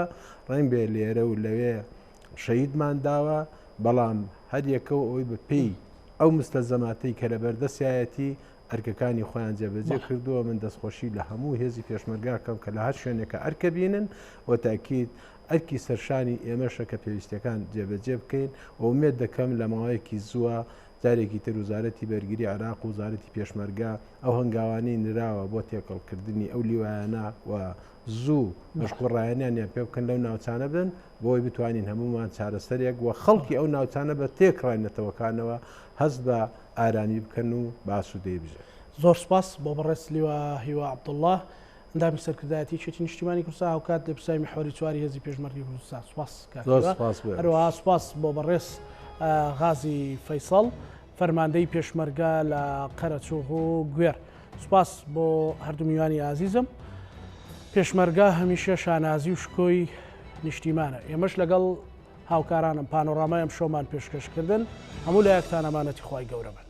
ڕەنگبێ لێرە و لەوێ شەهیدمان داوە، بەڵام هەر یەکە و ئەوەی بە پێی ئەو مستەلزەماتەی کە لە بەردەستیایەتی ئەرکەکانی خۆیان جێبەجێ کردووە، من دەستخۆشی لە هەموو هێزی پێشمەرگە کەم کە لە هەر شوێنێکە ئەرکە بینن و تاکید ئەرکی سەرشانی ئێمەشە کە پێویستیەکان جێبەجێ بکەین و ئومێد دەکەم لە ماوەیەکی زووە جارێکی تر وزارەتی بەرگری عێراق و وزارەتی پێشمەرگە ئەو هەنگاوانەی نراوە بۆ تێکەڵکردنی ئەو لیوایانە و زوو مەشق و ڕایەنیانیان پێ بکەن لەو ناوچانە بن بۆی بتوانین هەمومان چارەسەرێک و خەڵکی ئەو ناوچانە بە تێکڕای نەتەوەکانەوە هەست بە ئارامی بکەن و بە ئاسوودەیی بژێن.
زۆر سوپاس بۆ بەڕێز لیوا هیوا عەبدوڵڵا، ئەندامی سەرکردایەتی یەکێتی نیشتیمانی کوردستان هاوکات لێپرسراوی میحوەری چواری هێزی پێشمەرگەی کوردستان سوپاس کاک
زۆر
هیوا.
سوپاس بۆ ئێوەش.
هەروەها سوپاس بۆ بەڕێز غازی فەیسەڵ فەرماندەی پێشمەرگە لە قەرەچوغ و گوێر سوپاس بۆ هەردوو میوانی ئازیزم پێشمەرگە هەمیشە شانازی و شکۆی نیشتیمانە ئێمەش لەگەڵ هاوکارانم پانۆرامای ئەم شەومان پێشکەشکردن هەموو لایەکتان ئەمانەتی خوای گەورە بن.